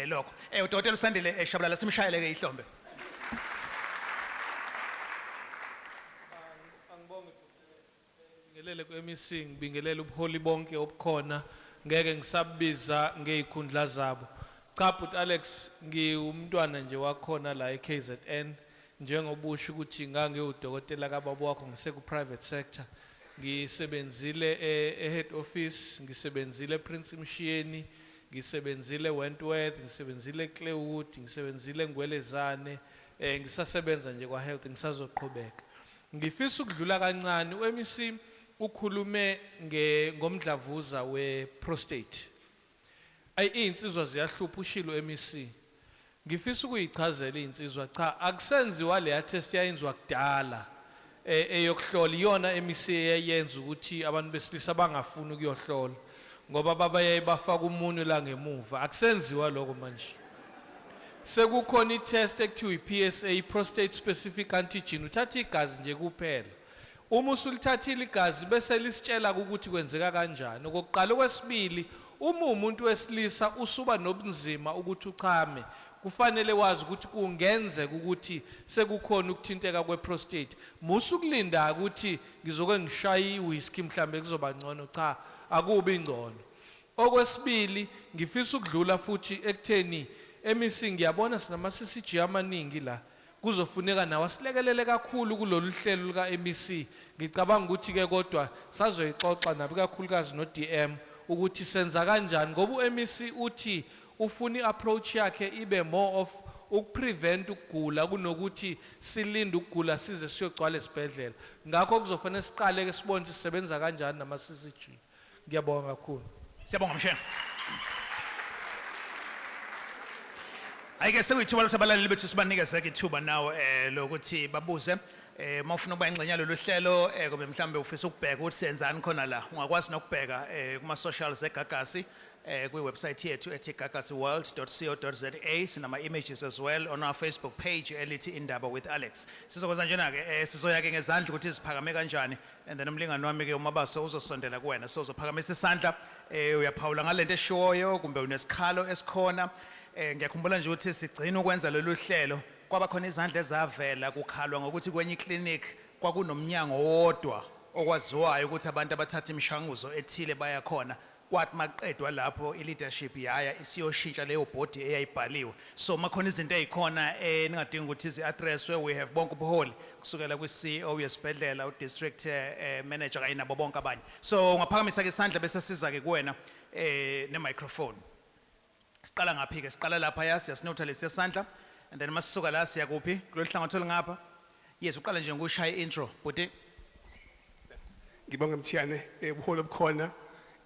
lokho. UDokotela uSandile Shabalala, simshayele ke ihlombe. Angibonge, ngibingelele ku-MEC, ngibingelele ubuholi bonke obukhona, ngeke ngisabiza ngezikhundla zabo. Cha but Alex, ngiwumntwana nje wakhona la eKZN, njengobusho ukuthi ngangiwudokotela kababa wakho ngiseku private sector. Ngisebenzile e-head office, ngisebenzile ePrince Mshiyeni, ngisebenzile Wentworth, ngisebenzile Clairwood, ngisebenzile Ngwelezane, ngisasebenza nje kwa health, ngisazoqhubeka. Ngifisa ukudlula kancane, uMEC ukhulume ngomdlavuza we-prostate. Ayi, izinsizwa ziyahlupha, ushilo MEC. Ngifisa ukuyichazela izinsizwa, cha, akusenziwa leya test yayenziwa kudala eyokuhlola, iyona MEC eyayenza ukuthi abantu besilisa bangafuni ukuyohlola. Ngoba babaye bafaka umunwe la ngemuva, akusenziwa lokho manje. Sekukhona i-test ekuthiwa i-PSA, prostate specific antigen, uthatha igazi nje kuphela. Uma usulithathile igazi bese lisitshela ukuthi kwenzeka kanjani. Okokuqala, okwesibili, uma umuntu wesilisa usuba nobunzima ukuthi uchame, kufanele wazi ukuthi kungenzeka ukuthi sekukhona ukuthinteka kwe-prostate. Musa ukulinda ukuthi ngizoke ngishaye i-whisky mhlambe kuzoba ngcono, cha, akubi ngcono. Okwesibili, ngifisa ukudlula futhi ekutheni MEC, ngiyabona sinama CCG amaningi la, kuzofuneka nawo asilekelele kakhulu kulolu hlelo luka MEC. Ngicabanga ukuthi ke kodwa sazoyixoxa nabo kakhulukazi no DM ukuthi senza kanjani, ngoba u-MEC uthi ufuna i-approach yakhe ibe more of ukuprevent ukugula kunokuthi silinde ukugula size siyogcwala esibhedlela. Ngakho kuzofanele siqale ke sibone ukuthi sisebenza kanjani nama CCG. Ngiyabonga kakhulu. Siyabonga mshena. Ayike sekuyithuba lokuthi abalaleli bethu sibanikeze ke ithuba nawo lokuthi babuze. Mawufuna ukuba ingxenye yalolu hlelo, kube mhlambe ufisa ukubheka ukuthi senzani khona la, ungakwazi nokubheka kuma socials eGagasi, kwi website yethu ethi gagasiworld.co.za. Sinama images as well on our Facebook page elithi Indaba with Alex. Sizokwenza njena ke, sizoya ke ngezandla ukuthi siphakame kanjani, and then umlingani wami ke uMabaso uzosondela kuwena, so uzophakamisa isandla, uyaphawula ngalento eshoyo kumbe unesikhalo esikhona. Ngiyakhumbula nje ukuthi sigcina ukwenza lolu hlelo kwaba khona izandla ezavela kukhalwa ngokuthi kwenye clinic kwakunomnyango wodwa okwaziwayo ukuthi abantu abathatha imishanguzo ethile baya khona. Kwathi maqedwa lapho i-leadership yaya isiyoshintsha leyo bhodi eyayibhaliwe. So makhona izinto ezikhona eningadinga ukuthi zi-addresswe, we have bonke ubuholi kusukela kwi-CEO yesibhedlela, u-district manager kanye nabo bonke abanye. So ungaphakamisa ke isandla bese siza ke kuwena ne-microphone. Siqala ngaphi ke? Siqala lapha ya, siyasinotha lesiya sandla, and then masisuka la siya kuphi? Kulolu hlangothi olungapha. Yes, uqala nje ngokushaya intro bhuti. Ngibonge Mthiyane, ubuholi obukhona,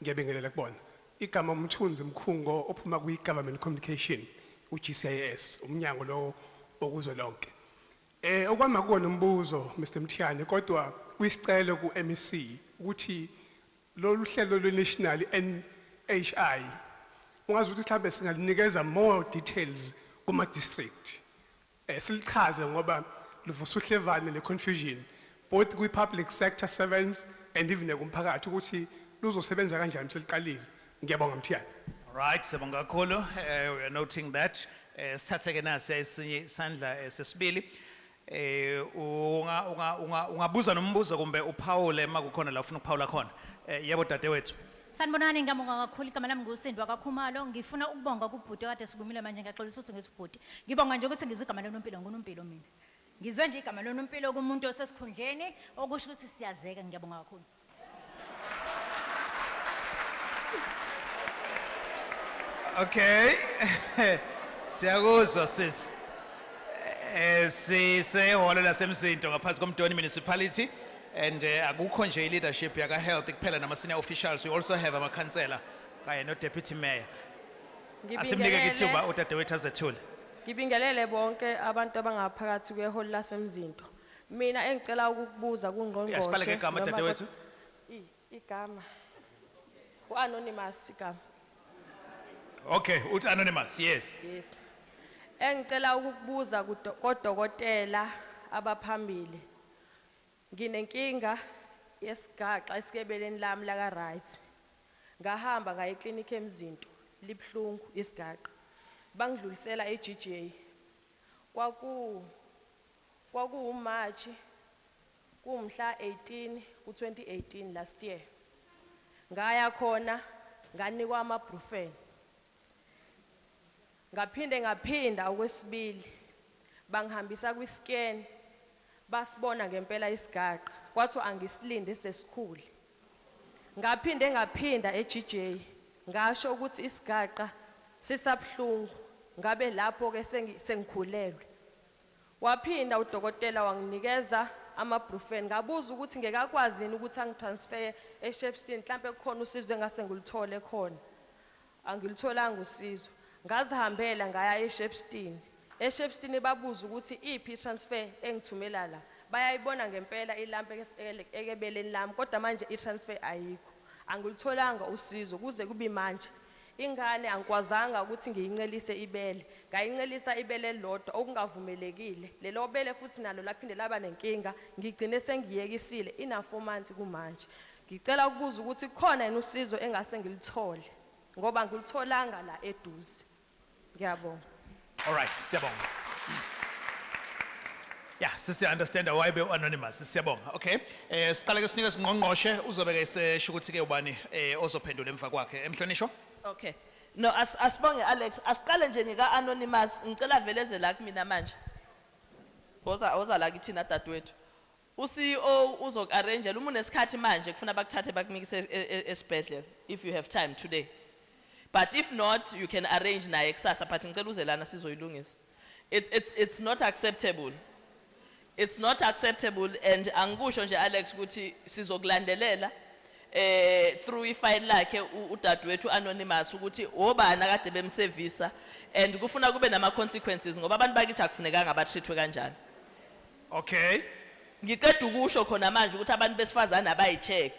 ngiyabingelela kubona. Igama uMthunzi Mkhungo ophuma kwi-Government Communication, u-GCIS, umnyango lo okuzwe lonke. Okwama kuwona umbuzo Mr Mthiyane, kodwa kwisicelo ku-MEC ukuthi lolu hlelo lwe-National NHI ungazi ukuthi mhlambe singalinikeza more details kuma district. Silichaze ngoba luvusa uhlevane ne confusion both kwi public sector servants and even kumphakathi ukuthi luzosebenza kanjani seliqalile. Ngiyabonga Mthiyane. All right, siyabonga kakhulu. We are noting that. Sithathe ke nasi esinye isandla sesibili. Ungabuza nombuzo kumbe uphawule makukhona la ufuna ukuphawula khona. Yebo dadewethu. Sanibonani, ngiyabonga kakhulu. Igama lami nguSindwa kaKhumalo. Ngifuna ukubonga kubhuti kade sikumile manje, ngiyaxolisa ukuthi ngisibhuti. Ngibonga nje ukuthi ngizwe igama loNompilo, nguNompilo mina. Ngizwe nje igama loNompilo kumuntu osesikhundleni okusho ukuthi siyazeka, ngiyabonga kakhulu. Okay. Siyakuzwa sis. Sisehholo laseMzinto ngaphansi koMdoni Municipality, and akukho nje leadership yaka health kuphela nama senior officials, we also have amakhansela kanye no deputy mayor. Asimnike ithuba udadewethu azethule. Ngibingelele bonke abantu abangaphakathi kwehall laseMzinto. Mina engicela ukukubuza kungqongqoshe. Uyasibhala ngegama noma dadewethu? Igama. U-anonymous igama. Okay, uthi anonymous, yes. Yes. Engicela ukukubuza kodokotela abaphambili. Nginenkinga yesigaxa esikebeleni lami la ka right. Ngahamba ngaye eclinic eMzinto, libhlungu isigaxa. Bangidlulisela eGJ. Kwaku March kumhla 18 ku2018 last year. Ngaya khona nganikwa amabrufen. Ngaphinde ngaphinda okwesibili bangihambisa kwiscan, basibona ngempela isigaqa, kwathiwa angisilinde sesikhule. Ngaphinde ngaphinda eGJ, ngasho ukuthi isigaqa sisabhlungu, ngabe lapho ke sengikhulelwe. Waphinda udokotela wanginikeza amabrufen, ngabuza ukuthi ngekakwazi yini ukuthi angitransfer eShepstone, mhlambe kukhona usizo engase ngilithole khona. Angilitholanga usizo, ngazihambela ngaya eShepstone. eShepstone babuza ukuthi iphi itransfer engithumela la, bayayibona ngempela ilampe ekebeleni lami, kodwa manje itransfer ayikho. Angilutholanga usizo kuze kube manje. Ingane angikwazanga ukuthi ngiyincelise ibele. Ngayincelisa ibele elilodwa okungavumelekile. Lelo bele futhi nalo laphinde laba nenkinga, ngigcine sengiyekisile ina 4 months kumanje. Ngicela ukubuza ukuthi kukhona yini usizo engase ngilithole ngoba angilutholanga la eduze. Ngiyabonga. All right, siyabonga. Yeah, sisi understand why be anonymous. Siyabonga. Okay. Siqale ke sinike singqongqoshe uzobe ke sesho ukuthi ke ubani ozophendula emva kwakhe. Emhlonishwa? Okay. No, asibonge Alex. Asiqale nje ngika anonymous. Ngicela veleze la kumina manje. Woza la kithina dadewethu. U CEO uzoku-arrange uma unesikhathi manje kufuna bakuthathe bakumikise esibhedlela if you have time today. But if not, you can arrange naye kusasa, but ngicela uze lana sizoyilungisa. It's not acceptable. It's not acceptable, and angikusho nje Alex ukuthi sizokulandelela through ifile lakhe udadewethu anonymous ukuthi obani akade bemsevisa, and kufuna kube nama consequences ngoba abantu bakithi akufunekanga batreatwe kanjani. Okay. Ngiqeda ukusho khona manje ukuthi abantu besifazane abayicheck.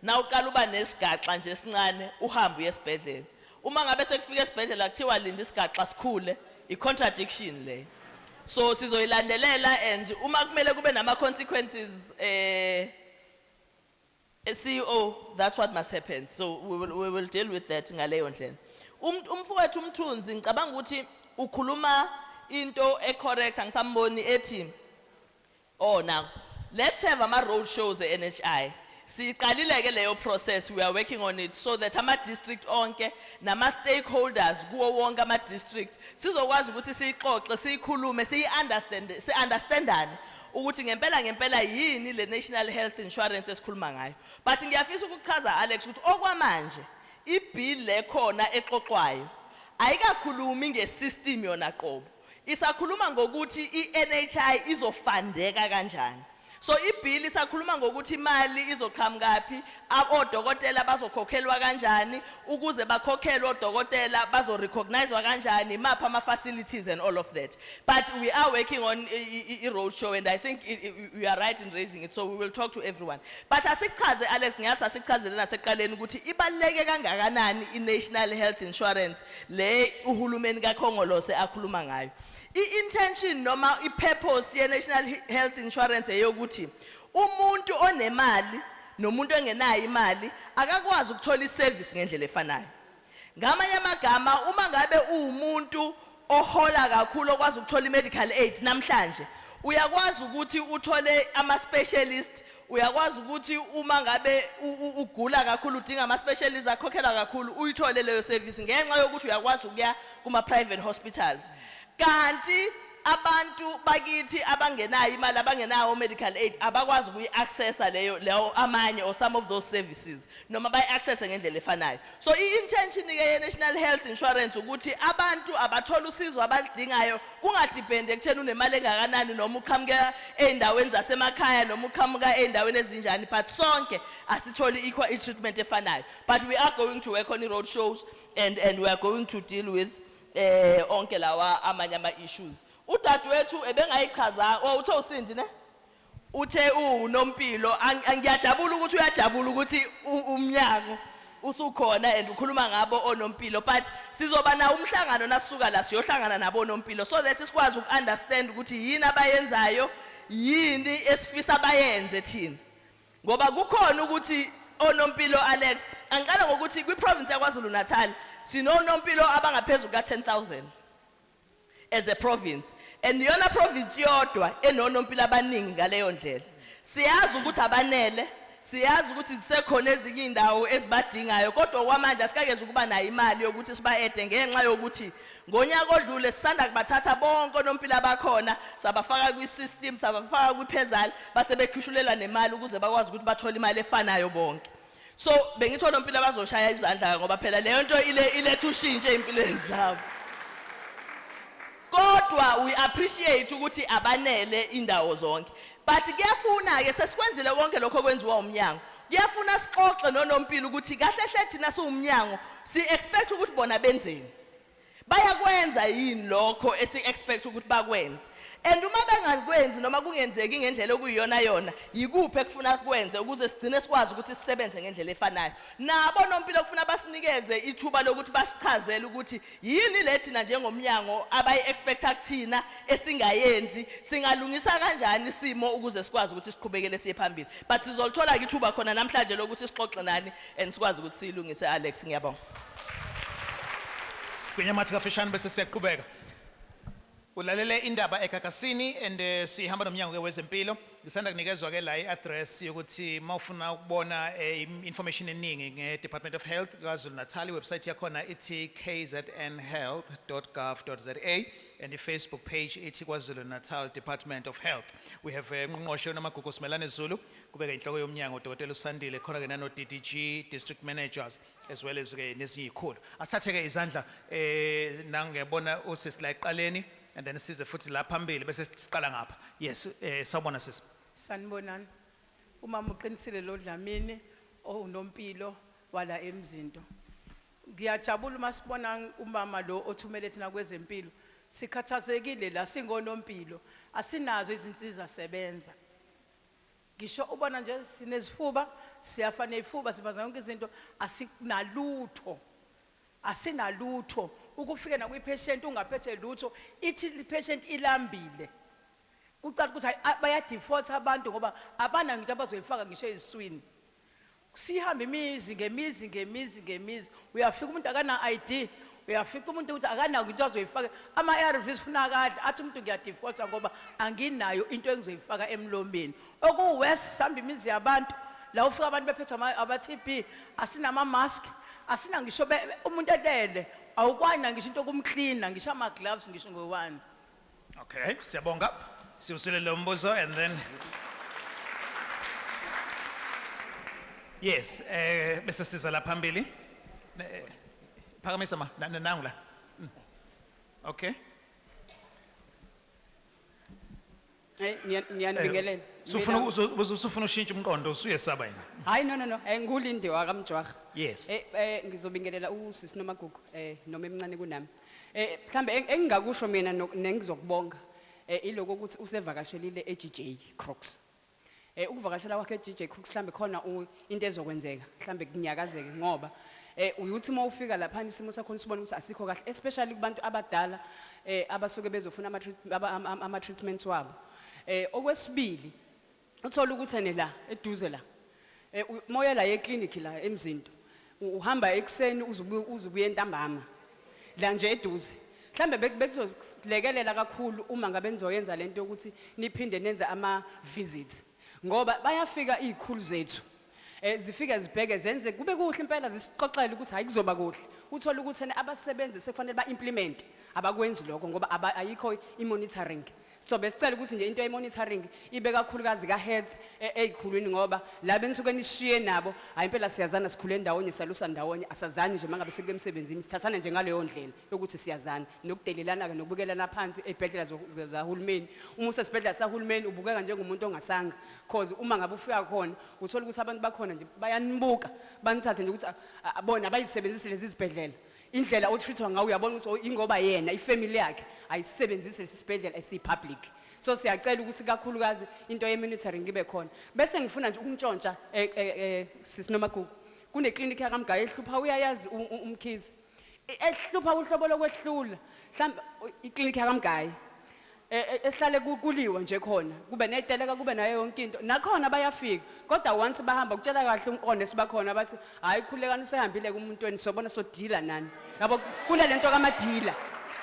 Na uqala uba nesigaxa nje esincane uhambe uye esibhedlela. Uma ngabe sekufika esibhedlela kuthiwa linda isigaxa sikhule, i contradiction le. So sizoyilandelela, and uma kumele kube nama consequences CEO, that's what must happen. So we will deal with that ngaleyo ndlela. Umfowethu uMthunzi ngicabanga ukuthi ukhuluma into e correct, angisamboni ethi oh now let's have ama road shows e NHI. Siqalile ke leyo process, we are working on it so that ama district onke nama stakeholders kuwo wonke ama district sizokwazi ukuthi siyixoxe, siyikhulume, siyi understand, si understandane ukuthi ngempela ngempela yini le National Health Insurance esikhuluma ngayo. But ngiyafisa ukuchaza Alex ukuthi okwamanje ibill lekhona exoxwayo ayikakhulumi ngesystem yona qobo. Isakhuluma ngokuthi iNHI izofandeka kanjani. So ibill isakhuluma ngokuthi imali izoqhamukaphi, odokotela bazokhokhelwa kanjani, ukuze bakhokhelwe odokotela bazorecognizewa kanjani, mapha ama facilities and all of that. But we are working on i road show, and I think we are right in raising it, so we will talk to everyone. But asichaze Alex, ngiyasa asichazele nasekuqaleni ukuthi ibaluleke kangakanani i-National Health Insurance le uhulumeni kaKhongolose akhuluma ngayo. I-intention noma i-purpose ye-National Health Insurance eyokuthi umuntu onemali nomuntu ongenayo imali akakwazi ukuthola iservice ngendlela efanayo. Ngamanye amagama, uma ngabe uwumuntu ohola kakhulu okwazi ukuthola i-medical aid namhlanje, uyakwazi ukuthi uthole ama-specialist, uyakwazi ukuthi uma ngabe ugula kakhulu udinga ama-specialist akhokhela kakhulu uyithole leyo service ngenxa yokuthi uyakwazi ukuya kuma-private hospitals. Kanti abantu bakithi abangenayo imali, abangenawo medical aid, abakwazi ukuyi-accessa leyo amanye or some of those services noma bayi-accesse ngendlela efanayo. So i-intention ke ye-National Health Insurance ukuthi abantu abathola usizo abalidingayo kungadepende ekutheni unemali engakanani noma uqhamuka ey'ndaweni zasemakhaya noma uqhamuka ey'ndaweni ezinjani, but sonke asitholi equal i-treatment efanayo. But we are going to work on i-road shows and we are going to deal with onke lawa amanye ama issues. Udadewethu ebengayichaza, oh uthe uSindi ne? Uthe unompilo, ngiyajabula ukuthi uyajabula ukuthi umnyango usukhona and ukhuluma ngabo onompilo, but sizoba nawo umhlangano nasuka la siyohlangana nabo onompilo so that sikwazi ukunderstand ukuthi yini abayenzayo, yini esifisa bayenze thina. Ngoba kukhona ukuthi onompilo Alex, angiqala ngokuthi kwiprovince yaKwaZulu Natal sinonompilo abangaphezulu ka 10,000 as a province, and yona province yodwa enonompilo abaningi ngaleyo ndlela. Siyazi ukuthi abanele, siyazi ukuthi zisekhona ezinye indawo ezibadingayo, kodwa kwamanje asikakeze ukuba nayo imali yokuthi sibaede ngenxa yokuthi ngonyaka odlule sisanda kubathatha bonke onompilo abakhona sabafaka kwi-system, sabafaka kwi-PERSAL, base bekhushulela nemali ukuze bakwazi ukuthi bathole imali efanayo bonke. So bengithi onompilo abazoshaya izandla ngoba phela leyo nto iletha ushintsho ey'mpilweni zabo. Kodwa we appreciate ukuthi abanele indawo zonke, but kuyafuna ke sesikwenzile konke lokho okwenziwa umnyango. Kuyafuna sixoxe nonompilo ukuthi kahle hle thina siwumnyango si expect ukuthi bona benzeni. Bayakwenza yini lokho esi-expect ukuthi bakwenze? And uma bengakwenzi noma kungenzeki ngendlela okuyiyona yona, yikuphi ekufuna kwenze ukuze sigcine sikwazi ukuthi sisebenze ngendlela efanayo? Nabo nompilo kufuna basinikeze ithuba lokuthi basichazele ukuthi yini le thina njengomnyango abayi-expecta kuthina esingayenzi, singalungisa kanjani isimo ukuze sikwazi ukuthi siqhubekele siye phambili. But sizolithola-ke ithuba khona namhlanje lokuthi sixoxe nani and sikwazi ukuthi siyilungise. Alex, ngiyabonga. Sigwinya amathi kafishane bese siyaqhubeka. Ulalele indaba eGagasini and sihamba nomnyango ke wezempilo. Ngisanda kunikezwa ke la i-address yokuthi mawufuna ukubona information eningi nge-Department of Health KwaZulu Natal, website yakhona ithi kznhealth.gov.za and i-Facebook page ithi KwaZulu Natal Department of Health. We have Ngqongqoshe uNomagugu Simelane Zulu, kubeka inhloko yomnyango Dr. Usandile, khona ke nano DDG, district managers as well as ke nezinye izikhulu. Asithathe ke izandla nangiyabona usisi la eqaleni and then size futhi la phambili bese siqala ngapha. Yes, sawubona sisi. Sanibonani. Umama uqinisile lo Dlamini owunompilo wala eMzinto. Ngiyajabula uma sibona umama lo othumele thina kwezempilo. Sikhathazekile la singonompilo, asinazo izinsiza sebenza. Ngisho ubona nje sinezifuba, siyafa nezifuba, sibaza yonke izinto, asinalutho. Asinalutho. Ukufika na kwi-patient ungaphethe lutho, ithi i-patient ilambile. Kucaca ukuthi hayi, baya default abantu ngoba abana into abazoyifaka ngisho eziswini. Sihamba imizi ngemizi ngemizi ngemizi, uyafika umuntu akana ID, uyafika umuntu ukuthi akanayo into azoyifaka. Ama ARVs funa kahle, athi umuntu ngiyadefaulta ngoba anginayo into engizoyifaka emlomeni. Oku worse, sihamba imizi yabantu la ufika abantu bephethwe aba TB, asinama mask, asina ngisho umuntu elele awukwana ngisho into yokumcleana, ngisho ama gloves ngisho ngowani. Okay, siyabonga. Siwusile lo mbuzo and then yes, bese siza la phambili. Phakamisa ma, nangu la. Okay. Hey, ngiyanibingelela. Sufuna usufuna ushintsha umqondo usuyesaba yini? Hayi, no no no, nguLinde wakaMjwaha. Yes. Ngizobingelela usisi Nomagugu noma emncane kunami. Mhlambe engingakusho mina nengizokubonga iloko ukuthi usevakashelile eGJ Crocs. Ukuvakashela kwakhe eGJ Crocs mhlambe khona into ezokwenzeka, mhlambe kunyakazeke ngoba uyuthi uma ufika lapha isimo sakho sibona ukuthi asikho kahle, especially kubantu abadala abasuke bezofuna ama treatments wabo. Okwesibili uthola ukuthi ene la eduze la moya la eclinic la eMzinto, uhamba ekseni uzubuye entambama la nje eduze. Mhlambe bekuzolekelela kakhulu uma ngabe nizoyenza lento yokuthi niphinde nenze ama visits, ngoba bayafika izikhulu zethu zifike zibheke zenze kube kuhle impela, zisixoxele ukuthi hayi kuzoba kuhle. Uthola ukuthi ene abasebenzi sekufanele ba-implement, abakwenzi lokho ngoba ayikho i-monitoring. So besicela ukuthi nje into ye-monitoring ibe kakhulukazi ka-health ey'khulwini, ngoba la benisuke nishiye nabo hayi impela siyazana, sikhule ndawonye, salusa ndawonye, asazani nje mangabe sikuke emsebenzini, sithathana nje ngaleyo ndlela yokuthi siyazana nokudelelana-ke nokubukelana phansi ey'bhedlela zahulumeni. Uma usesibhedlela sahulumeni ubukeka njengomuntu ongasanga, cause uma ngabe ufika khona uthola ukuthi abantu bakhona nje bayanibuka, banithathe nje ukuthi bona abayisebenzisi lezi zibhedlela. Indlela otreatwa ngayo uyabona ukuthi, oh, ingoba yena ifamily yakhe ayisebenzisi lesi sibhedlela esiyi-public. So siyacela ukuthi kakhulukazi into ye-monitoring ibe khona. Bese ngifuna nje ukuntshontsha sisi Nomagugu, kuneklinikhi yakaMgayi ehlupha, uyayazi uMkhize, ehlupha uhlobo lokwehlula mhlawumbe iklinikhi yakaMgayi esihlale kuliwe nje khona, kube neziteleka, kube nayo yonke into, nakhona bayafika kodwa once bahamba kutshela kahle onesi bakhona bathi hayi khulekani usehambile kumuntu wenu, sobona sodila nani yabo, kunalento kamadila.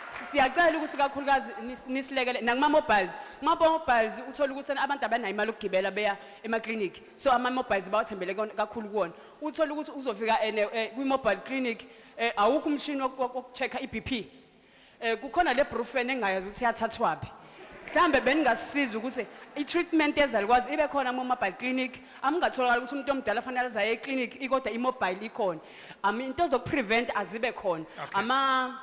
Siyacela ukuthi kakhulukazi nisilekele nakuma mobiles. Kuma mobiles uthola ukuthi abantu abanayo imali yokugibela beya ema clinic, so ama mobiles bawathembele kakhulu kuwona. Uthola ukuthi uzofika ene kwi mobile clinic awukho umshini wokuchecka iBP, kukhona le Brufen engayazi ukuthi iyathathwaphi. Mhlambe beningasiza ukuthi i-treatment yezalukwazi ibe khona kuma mobile clinic, amungatholakala ukuthi umuntu omdala fanele azaye e-clinic kodwa i-mobile ikhona. Into zokuprevent azibe khona. Ama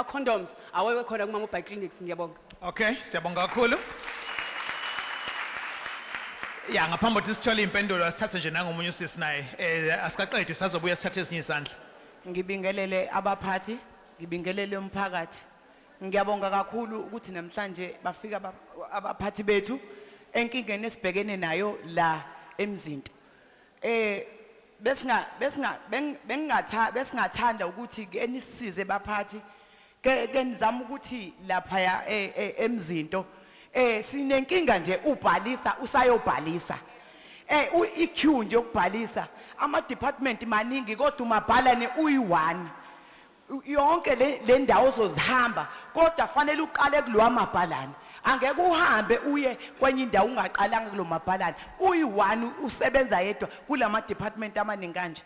condoms awewe khona kuma mobile clinics. Ngiyabonga. Okay, siyabonga kakhulu. Ya, ngaphambi kokuthi sithole impendulo asithathe nje nangomunye usisi naye. Asikaqedi sazobuya sithathe ezinye izandla. Ngibingelele abaphathi, ngibingelele umphakathi. Ngiyabonga kakhulu ukuthi namhlanje bafika abaphathi bethu enkingeni esibhekene nayo la eMzinto. Besinga besinga bengingatha besingathanda ukuthi ke nisisize baphathi, ke nizama ukuthi lapha ya eMzinto sinenkinga nje, ubhalisa usayobhalisa. I-queue nje yokubhalisa, ama department maningi kodwa umabhalane uyi-1. Yonke le ndawo ozozihamba kodwa fanele uqale kulowa mabhalane. Angeke uhambe uye kwenye indawo ungaqalanga kulo mabhalane. Uyi-1 usebenza yedwa kulama department amaningi kanje.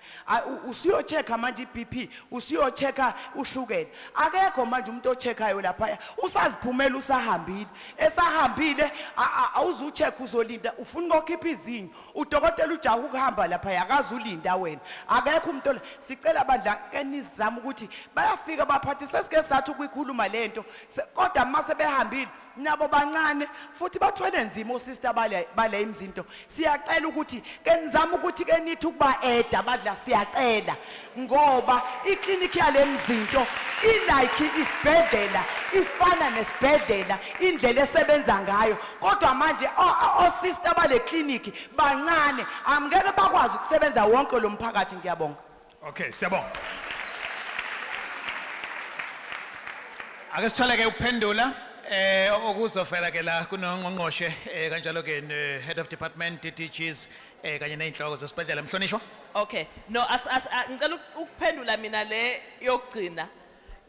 Usuyo-check-a manje i-BP, usuyo-check-a ushukela. Akekho manje umuntu o-check-ayo laphaya, usaziphumela usahambile. Esahambile, awuzu-check, uzolinda, ufuna ukukhipha izinyo. Udokotela ujaha ukuhamba laphaya, akazulinda wena. Akekho umuntu sicela bandla ke nizame ukuthi bayafika abaphathi, sesike sathi ukuyikhuluma lento. Kodwa mase behambile nabo bancane futhi bathwele nzima osister bale eMzinto. Siyacela ukuthi ke nizame ukuthi ke nithi ukuba eda badla, siyacela ngoba iklinikhi yale Mzinto ilike isibhedlela, ifana nesibhedlela indlela esebenza ngayo, kodwa manje osister bale clinic bancane, angeke bakwazi ukusebenza wonke lo mphakathi. Ngiyabonga. Okay, siyabonga. Ake sithole ke ukuphendula okuzofela ke la kunongqongqoshe, kanjalo ke ne head of department, DDGs, kanye nezinhloko zesibhedlela. Mhlonishwa. Okay, no, as as ngicela ukuphendula mina le yokugcina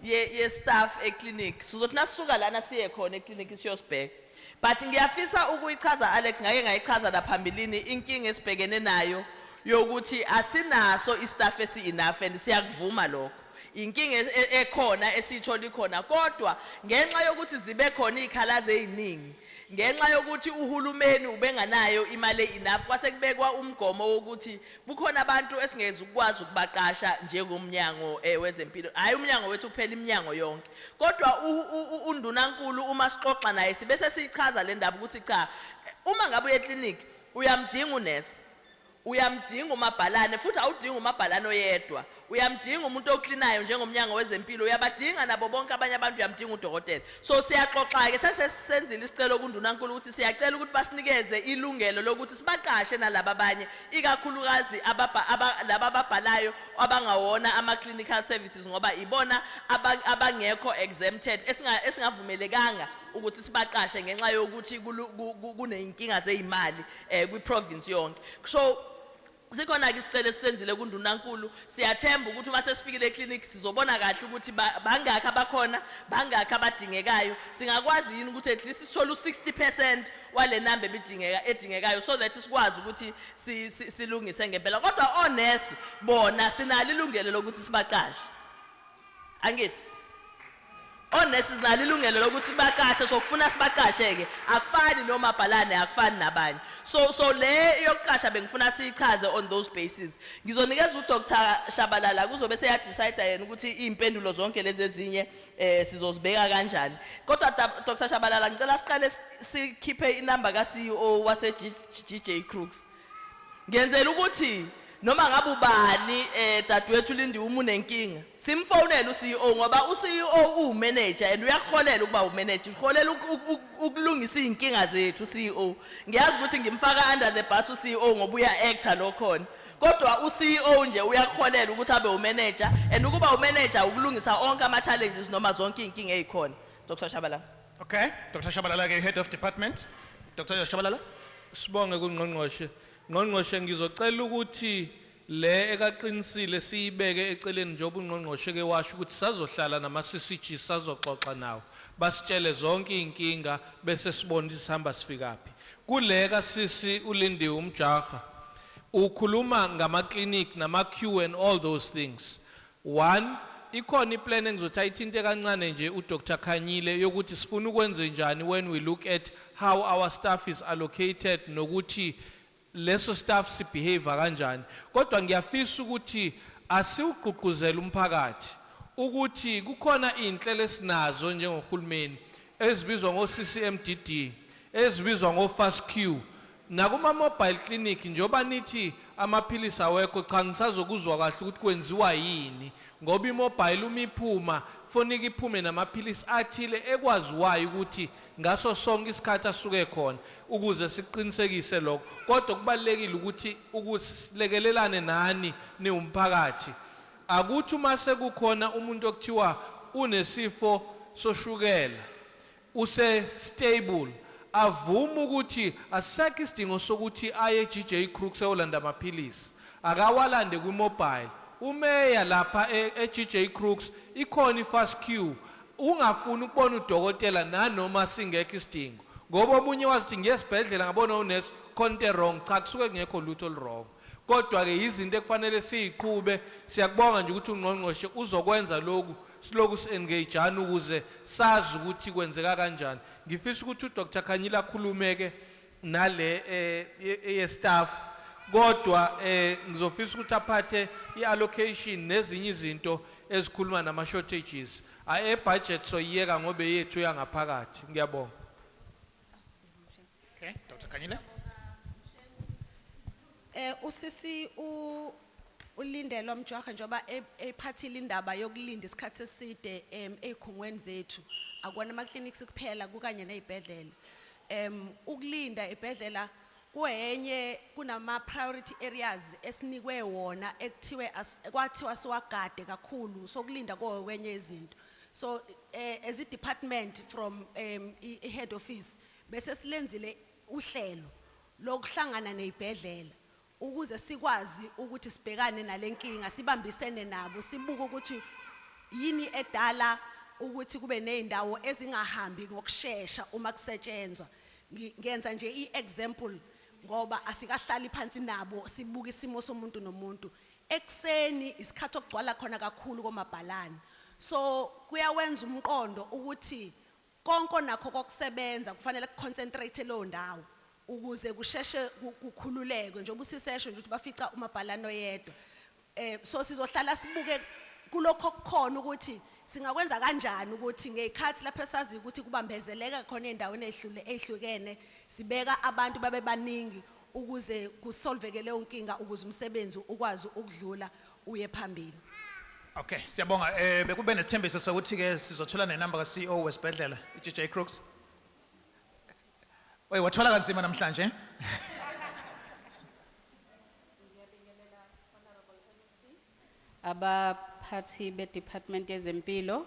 ye staff e clinic. Sizothi nasisuka lana siye khona e clinic siyosibheka. But ngiyafisa ukuyichaza, Alex, ngake ngayichaza la phambilini inkinga esibhekene nayo yokuthi asinaso istaff esi enough, and siyakuvuma lokho. Inkinga ekhona esithola ikhona, kodwa ngenxa yokuthi zibe khona izikhalazo eziningi, ngenxa yokuthi uhulumeni ubenganayo imali enough, kwase kubekwa umgomo wokuthi kukhona abantu esingeze ukwazi ukubaqasha njengomnyango wezempilo. Hayi umnyango wethu kuphela, iminyango yonke. Kodwa undunankulu uma sixoxa naye sibe sichaza le ndaba ukuthi cha, uma ngabe uye eclinic uyamdinga unesi, uyamdinga umabhalane, futhi awudingi umabhalane oyedwa, uyamdinga umuntu oklinayo njengomnyango wezempilo, uyabadinga nabo bonke abanye abantu, uyamdinga udokotela. So siyaxoxa ke, sesesenzile isicelo kundunankulu ukuthi siyacela ukuthi basinikeze ilungelo lokuthi sibaqashe nalaba abanye, ikakhulukazi laba ababhalayo abangawona ama clinical services, ngoba ibona abangekho exempted, esingavumelekanga ukuthi sibaqashe ngenxa yokuthi kuneyinkinga zeyimali kwi province yonke. So sikhona ke isicelo esisenzile kundunankulu. Siyathemba ukuthi uma sesifikile eclinic sizobona kahle ukuthi bangakhi abakhona, bangakhi abadingekayo, singakwazi yini ukuthi at least sithole u60% wale number ebidingeka edingekayo, so that sikwazi ukuthi silungise ngempela. Kodwa onesi bona sinalo ilungelo lokuthi sibaqashe, angithi onesi sinalo ilungelo lokuthi sibaqashe, so kufuna sibaqashe ke, akufani nomabhalane, akufani nabanye. So le yokuqasha bengifuna siyichaze on those bases. Ngizonikeza uDr Shabalala, kuzobe seya decide yena ukuthi impendulo zonke lezi ezinye sizozibeka kanjani. Kodwa Dr Shabalala, ngicela siqale sikhiphe inamba ka CEO wase GJ Crookes, ngenzela ukuthi noma ngabe ubani, dadewethu Lindiwe, uma unenkinga simfonele uCEO, ngoba uCEO uwumanager and uyakuholela ukuba umanager, uholela ukulungisa izinkinga zethu uCEO. Ngiyazi ukuthi ngimfaka under the bus uCEO ngoba uya actor lo khona, kodwa uCEO nje uyakuholela ukuthi abe umanager, and ukuba umanager ukulungisa onke ama challenges noma zonke izinkinga ezikhona. Dr Shabalala. Okay, Dr Shabalala ke, head of department. Dr Shabalala. Sibonge kungqongqoshe. Ngqongqoshe, ngizocela ukuthi le ekaqinisile siyibeke eceleni, njengoba ungqongqoshe ke washo ukuthi sazohlala nama CCG, sazoxoxa nawo, basitshele zonke inkinga, bese sibona ukuthi sihamba sifikaphi. Kule kasisi uLindiwe umjaha ukhuluma ngama clinic nama queue and all those things. One, ikhona iplan engizothi ayithinte kancane nje uDr Khanyile yokuthi sifuna ukwenze njani when we look at how our staff is allocated nokuthi leso staff sibehave kanjani. Kodwa ngiyafisa ukuthi asiwugqugquzele umphakathi ukuthi kukhona inhlelo esinazo njengohulumeni ezibizwa ngo CCMDD, ezibizwa ngo Fast Queue. Nakuma mobile clinic njoba nithi amaphilisi awekho, cha, ngisazokuzwa kahle ukuthi kwenziwa yini, ngoba imobile uma iphuma kufoneka iphume namaphilisi athile ekwaziwayo ukuthi ngaso sonke isikhathi asuke khona ukuze siqinisekise lokho. Kodwa kubalulekile ukuthi ukusilekelelane nani niwumphakathi. Akuthi uma sekukhona umuntu okuthiwa unesifo soshukela, use stable, avume ukuthi asisekho isidingo sokuthi aye GJ Crookes eyolanda amaphilisi, akawalande kwimobile. Umeya lapha e-GJ Crookes ikhona i-fast queue. Ungafuni ukubona udokotela nanoma singekho isidingo, ngoba omunye wazithi ngiyesibhedlela ngabona unesi, khona into wrong. Cha, kusuke kungekho lutho oluwrong, kodwa-ke izinto ekufanele siyiqhube. Siyakubonga nje ukuthi ungqongqoshe uzokwenza lokhu, siloku si-engage-ana ukuze sazi ukuthi kwenzeka kanjani. Ngifisa ukuthi uDr Khanyile akhulume-ke nale ye-staff, kodwa ngizofisa ukuthi aphathe i-allocation nezinye izinto ezikhuluma nama-shortages e-budget, soyiyeka ngoba yethu yangaphakathi. Ngiyabonga. Okay, Dr. Khanyile. Usisi uLindelwa Mjwaha, njoba ephathile indaba yokulinda isikhathi eside ezikhungweni zethu, akona ama clinics kuphela, kukanye nezibhedlela. Ukulinda ibhedlela kuyenye kunama priority areas esinikwe wona ekuthiwe kwathiwa siwagade kakhulu, sokulinda kwenye izinto. So as a department from i head office bese silenzile uhlelo lokuhlangana nezibhedlela ukuze sikwazi ukuthi sibhekane nalenkinga, sibambisene nabo, sibuke ukuthi yini edala ukuthi kube nezindawo ezingahambi ngokusheshsha uma kusetshenzwa. Ngenza nje iexample ngoba asikahlali phansi nabo sibuka isimo somuntu nomuntu. Ekseni isikhathi okugcwala khona kakhulu komabhalane, so kuyawenza umqondo ukuthi konke nakho kokusebenza kufanele kuconcentrate leyo ndawo ukuze kusheshe kukhululeke, njengoba usisesho nje ukuthi bafica umabhalane oyedwa. So sizohlala sibuke kulokho okukhona ukuthi singakwenza kanjani ukuthi ngezikhathi lapho esazi ukuthi kubambezeleka khona endaweni ezihlule ezihlukene, sibeka abantu babe baningi ukuze kusolveke leyo nkinga, ukuze umsebenzi ukwazi ukudlula uye phambili. Okay, siyabonga. Bekube nesithembiso sokuthi ke sizothola nenamba ka CEO wesibhedlela iGJ Crookes. Oy, wathola kanzima namhlanje. Abaphathi be-department yezempilo,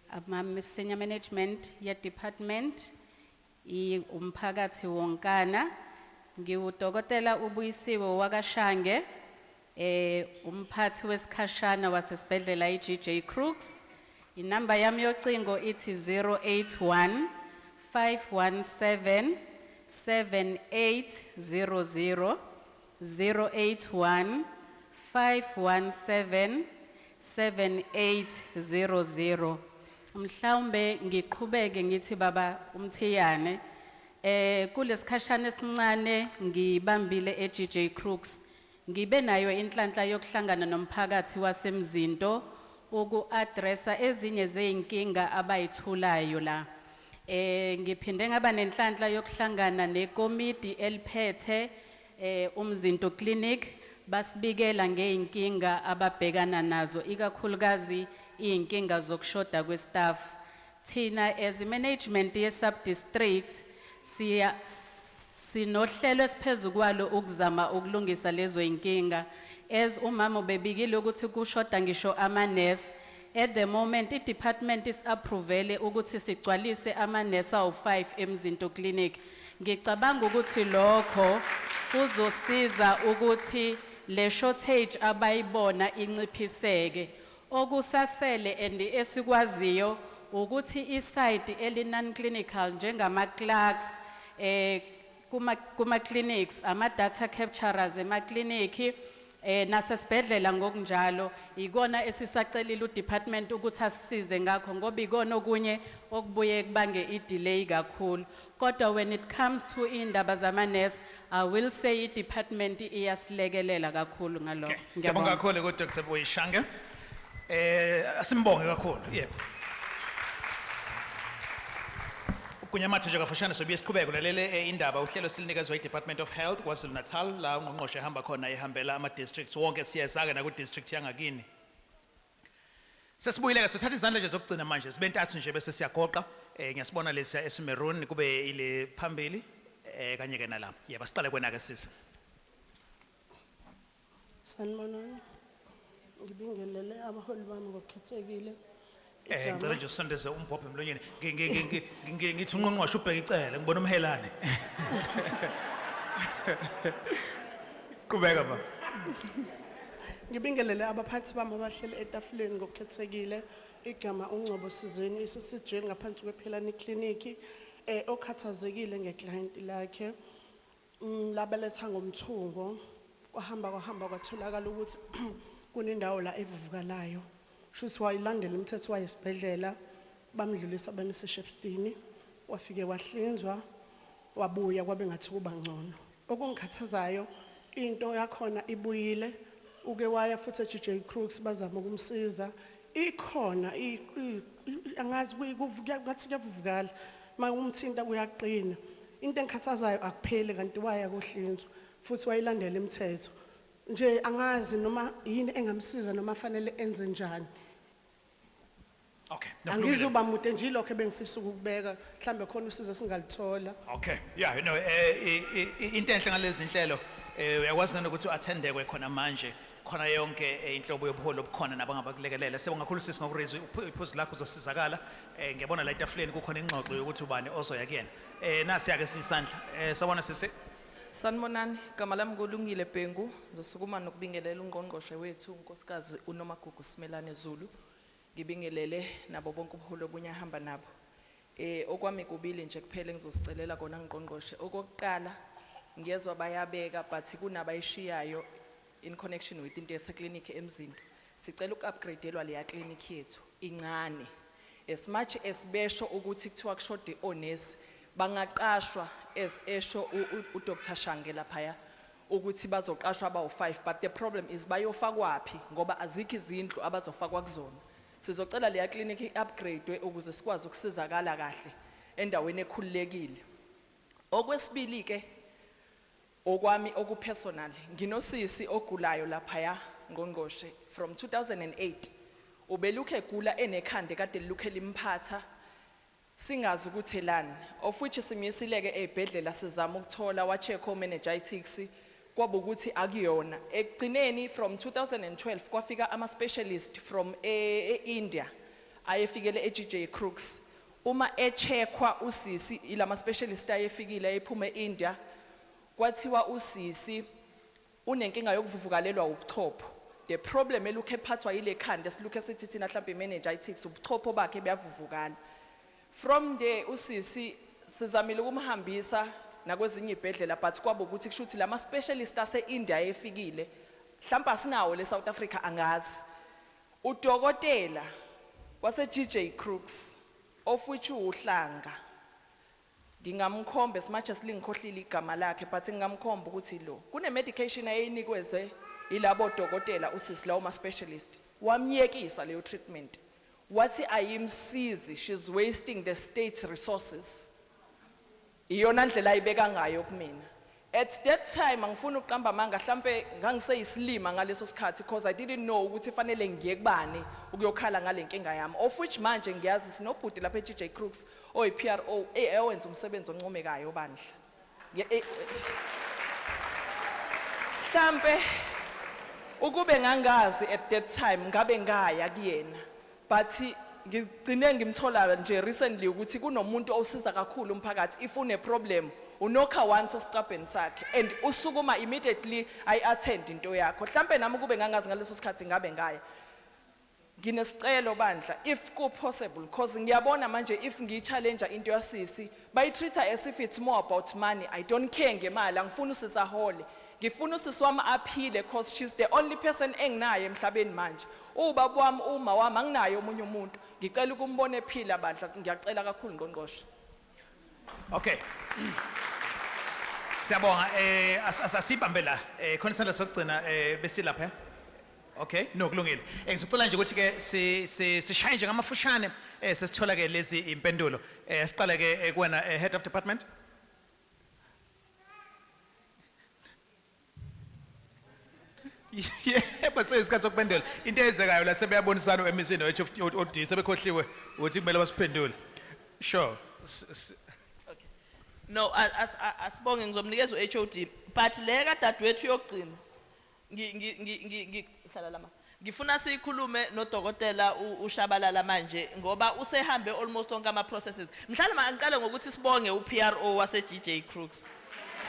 ama senior management ye department, umphakathi wonkana. Ngiwudokotela uBuyisiwe wakaShange, umphathi wesikhashana wasesibhedlela iGJ Crookes. Inamba yami yocingo ithi 081 517 7800, 081 517 7800. Mhlawumbe ngiqhubeke ngithi, baba uMthiyane, kulesikhashana esincane ngibambile eGJ Crookes, ngibe nayo inhlanhla yokuhlangana nomphakathi waseMzinto uku-addressa ezinye zeyinkinga abayithulayo la. Ngiphinde ngaba nenhlanhla yokuhlangana nekomidi eliphethe uMzinto Clinic, basibikela ngeinkinga ababhekana nazo, ikakhulukazi inkinga zokushoda kwestaff. Thina as management ye sub district siya sinohlelo esiphezukwalo ukuzama ukulungisa lezo inkinga. As umama ubebikile ukuthi kushoda ngisho ama nurse, at the moment i department is approvele ukuthi sigcwalise ama nurse awu5 eMzinto Clinic. Ngicabanga ukuthi lokho kuzosiza ukuthi le shortage abayibona inciphiseke. Okusasele and esikwaziyo ukuthi iside eli non clinical njengama clerks kuma clinics, ama data capturers ema clinic, nasesibhedlela ngokunjalo, ikona esisacelile udepartment ukuthi asisize ngakho, ngoba ikona okunye okubuye kubange i-delay kakhulu. Kodwa when it comes to indaba zama nurse, I will say i-department iyasilekelela kakhulu ngalokho. Okay. Siyabonga kakhulu ku Dr. Buyishange. Asimbonge kakhulu. Yebo. Kunyamatha nje kafushane sobuye siqhubeke ulalele indaba uhlelo silinikezwa i-Department of Health KwaZulu Natal la ungqongqoshe ehamba khona ehambela ama-districts wonke siyeza-ke naku-district yangakini. Sesibuyile ke sithatha izandla nje zokugcina manje sibe ntathu nje bese siyagoqa ngiyasibona lesiya esimaroon kube ile phambili kanye ke nala. Yebo siqale kwena ke sisi. Sanibonani. Ngibingelele abaholi bami ngokukhethekile. Ngicela nje usondeze umbhobho emlonyeni. Ngithi ungqongqoshe ubheke icele ngibona umhelane. Qhubeka ba. Ngibingelele abaphathi bami abahleli etafuleni ngokukhethekile. Igama uNgcobo Sizeni iCCJ ngaphansi kwePhelani Clinic okhathazekile ngeclient lakhe. Labeletha ngomthungo kwahamba kwahamba kwatholakala ukuthi kunendawo la evuvukalayo. Shuthi wayilandela imithetho wayesibhedlela bamdlulisa bamisa eShepstone wafike wahlinzwa wabuya kwabe ngathi kuba ngcono. Okungikhathazayo into yakhona ibuyile uke waya futhi eGJ Crooks bazama ukumsiza ikhona angazi ngathi kuyavuvukala mawumthinta kuyaqina. Into engikhathazayo akupheli kanti waya kohlinzwa futhi wayilandela imithetho nje angazi noma yini engamsiza noma fanele enze njani. Okay. Angizuba mude nje ilokho ebengifisa ukubeka mhlambe khona usizo singalithola. Okay. Yeah, you know into enhle ngalezi inhlelo uyakwazi nanokuthi uattendekwe khona manje khona yonke inhlobo yobuholi obukhona nabangabakulekelela. Sibonga kakhulu sisi ngokuraise iphuzu lakho uzosizakala. Ngiyabona la etafuleni kukhona ingxoxo yokuthi ubani ozoya kuyena. Nasi ake sisandla. Sawubona sisi. Sanibonani, igama lami nguLungile Bhengu, ngizosukuma nokubingelela ungqongqoshe wethu unkosikazi uNomagugu Simelane Zulu. Ngibingelele nabo bonke ubuholi obunye ahamba nabo. Okwami kubili nje kuphela engizosicelela kona ngqongqoshe. Okokuqala ngiyezwa bayabeka but kunabayishiyayo in connection with into yase-clinic eMzinto. Sicela uku-upgradelwa leya clinic yethu incane. As much as besho ukuthi kuthiwa kushode onesi bangaqashwa as esho uDr Shange laphaya ukuthi bazoqashwa abawu5, but the problem is bayofakwaphi ngoba azikho izindlu abazofakwa kuzona. Sizocela leya clinic i-upgradewe ukuze sikwazi ukusizakala kahle endaweni ekhululekile. Okwesibili ke okwami okupersonal, nginosisi ogulayo laphaya ngqongqoshe from 2008 ubelukhe egula enekhanda kade lilukhe limphatha singazi ukuthi elani, of which simisileke ezibhedlela sizama ukuthola wa check meningitis kwaba ukuthi akuyona. Ekugcineni from 2012 kwafika ama specialist from e-India ayefikele eGJ Crooks. Uma echeckwa usisi ilama specialist ayefikile ayephuma eIndia, kwathiwa usisi unenkinga yokuvuvukalelwa ubuchopho. The problem elukhe ephathwa yile khanda esilukhe sithi thina mhlawumbe meningitis, ubuchopho bakhe buyavuvukala. From there usisi sizamile ukumhambisa nakwezinye izibhedlela but kwaba ukuthi kusho ukuthi lama specialist ase-India efikile mhlawumbe asinawo le South Africa angazi. Udokotela wase GJ Crooks of which uhlanga ngingamkhomba as much as lingikhohlile igama lakhe but ngingamkhomba ukuthi lo kune medication ayinikweze ilabo dokotela usisi lawo ma specialist wamyekisa leyo treatment wathi ayimsizi, she's wasting the state's resources. Iyona ndlela ayibeka ngayo kumina. At that time angifuni ukuqamba amanga mhlambe ngangiseyisilima ngaleso sikhathi because I didn't know ukuthi fanele ngiye kubani ukuyokhala ngale nkinga yami, of which manje ngiyazi sinobhuti lapha eGJ Crooks oyi PRO owenza umsebenzi oncomekayo bandla. Mhlambe ukube ngangazi at that time ngabe ngaya kuyena, but ngigcine ngimthola nje recently ukuthi kunomuntu osiza kakhulu umphakathi. If une problem unokha once esicabheni sakhe and usukuma immediately ayi attend into yakho. Mhlambe nami kube ngangazi ngaleso sikhathi ngabe ngaya. Nginesicelo bandla if ku possible because ngiyabona manje if ngiyi-challenge into yasisi bayi-treat as if it's more about money. I don't care ngemali, angifuni usisi ahole, ngifuna usisi wami aphile because she's the only person enginaye emhlabeni manje. Ubaba wami, uma wami, anginaye omunye umuntu. Ngicela ukumbona ephila bandla, ngiyacela kakhulu ngqongqoshe. Okay. Siyabonga asibambe la. Khona isandla sokugcina besilapha. Okay, no kulungile. Ngizocela nje ukuthi ke si sishaye nje ngamafushane. Sesithola ke lezi impendulo. Siqale ke kuwena, head of department. Yebo, seyisikhathi sokuphendula. Into eyenzekayo la, sebeyabonisana u-MEC no-H of o D, sebekhohliwe ukuthi kumele basiphendule. Sure. No, asibonge, ngizomnikeza u-HOD, but le kadadewethu yokugcina ngi ngi ngi ngi ngi hlala lama. Ngifuna sikhulume nodokotela uShabalala manje ngoba usehambe almost onke ama processes. Mhlawumbe angiqale ngokuthi sibonge uPRO wase GJ Crookes.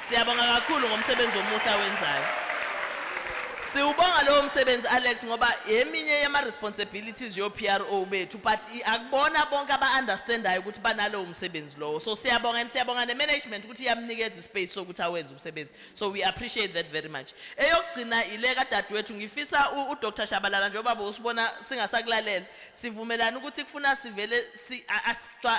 Siyabonga kakhulu ngomsebenzi omuhle awenzayo. Siwubonga lowo msebenzi, Alex, ngoba eminye yama responsibilities yo PRO bethu, but akubona bonke aba understandayo ukuthi banalowo msebenzi lowo. So siyabonga, and siyabonga ne management ukuthi iyamnikeza ispace sokuthi awenze umsebenzi. So we appreciate that very much. Eyokugcina ile kadadewethu, ngifisa uDr Shabalala, njengoba usibona singasakulalela, sivumelana ukuthi kufuna sivele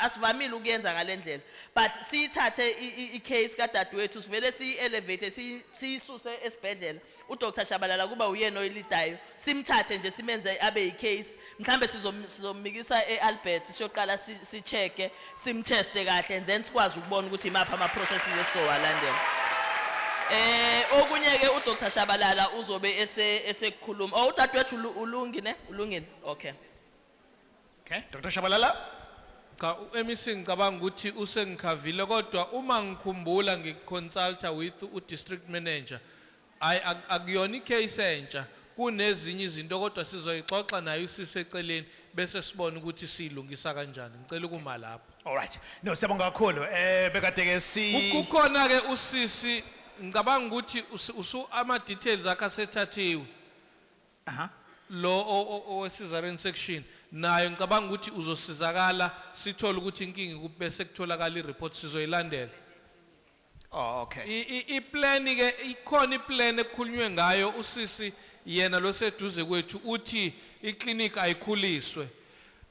asivamile ukuyenza ngalendlela, but siyithathe i-case kadadewethu, sivele siyi-elevate, siyisuse esibhedlela, uDr Shabalala kuba uyena oyilidayo, simthathe nje simenze abe yi-case. Mhlambe sizomikisa e-Albert, siyoqala si-check-e, simteste kahle, and then sikwazi ukubona ukuthi imaphi ama-processes esizowalandela. Okunye ke uDr Shabalala uzobe ese esekukhuluma. Oh, udadewethu ulungi ne? Ulungile. Okay. Okay, Dr Shabalala. Cha, u-MEC ngicabanga ukuthi usengikhavile, kodwa uma ngikhumbula ngikuconsulta with u-district manager, ayi, akuyona icase entsha, kunezinye izinto, kodwa sizoyixoxa nayo siseceleni bese sibone ukuthi siyilungisa kanjani. Ngicela ukuma lapho. All right. No, siyabonga kakhulu. Bekade ke si Kukhona ke usisi, ngicabanga ukuthi usu ama details akhe asethathiwe. Lo owe cesarean section nayo ngicabanga ukuthi uzosizakala, sithole ukuthi inkinga ikuphi bese kutholakala ireport, sizoyilandela. Oh, okay. I-plan ke ikhona, iplan ekukhulunywe ngayo. Usisi yena lo seduze kwethu uthi iclinic ayikhuliswe.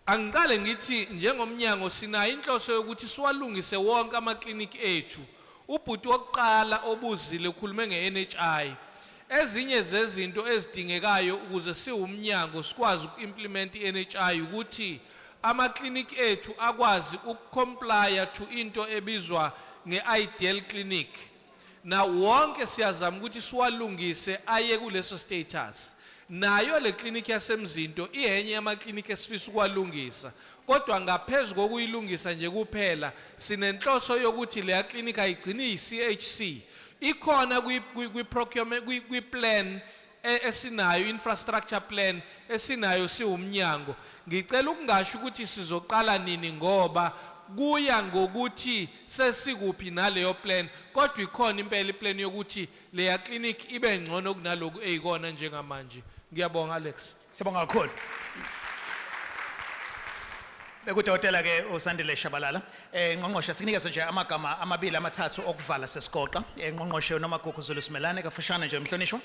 Angiqale ngithi njengomnyango sinayo inhloso yokuthi siwalungise wonke ama-clinic ethu. Ubhuti wokuqala obuzile ukhulume nge-NHI. Ezinye zezinto ezidingekayo ukuze siwumnyango sikwazi uku-implement i-NHI ukuthi ama-clinic ethu akwazi ukucomplya to into ebizwa nge-ideal clinic. Na wonke siyazama ukuthi siwalungise aye kuleso status. Nayo le clinic yaseMzinto iyenye yama-clinic esifisa ukwalungisa, kodwa ngaphezu kokuyilungisa nje kuphela, sinenhloso yokuthi leya clinic ayigcini iyi-CHC. Ikhona kwi-procurement, kwi-plan esinayo, infrastructure plan esinayo siwumnyango. Ngicela ukungasho ukuthi sizoqala nini ngoba kuya ngokuthi sesikuphi naleyo plan, kodwa ikhona impela iplan yokuthi leya clinic ibe ngcono kunaloku eyikona njengamanje. Ngiyabonga, Alex. Siyabonga kakhulu. Bekudokotela ke uSandile Shabalala. Ngqongqoshe, sinikeze nje amagama amabili amathathu okuvala sesigoqa. Ngqongqoshe Nomagugu Zulu Simelane, kafushane nje, mhlonishwa.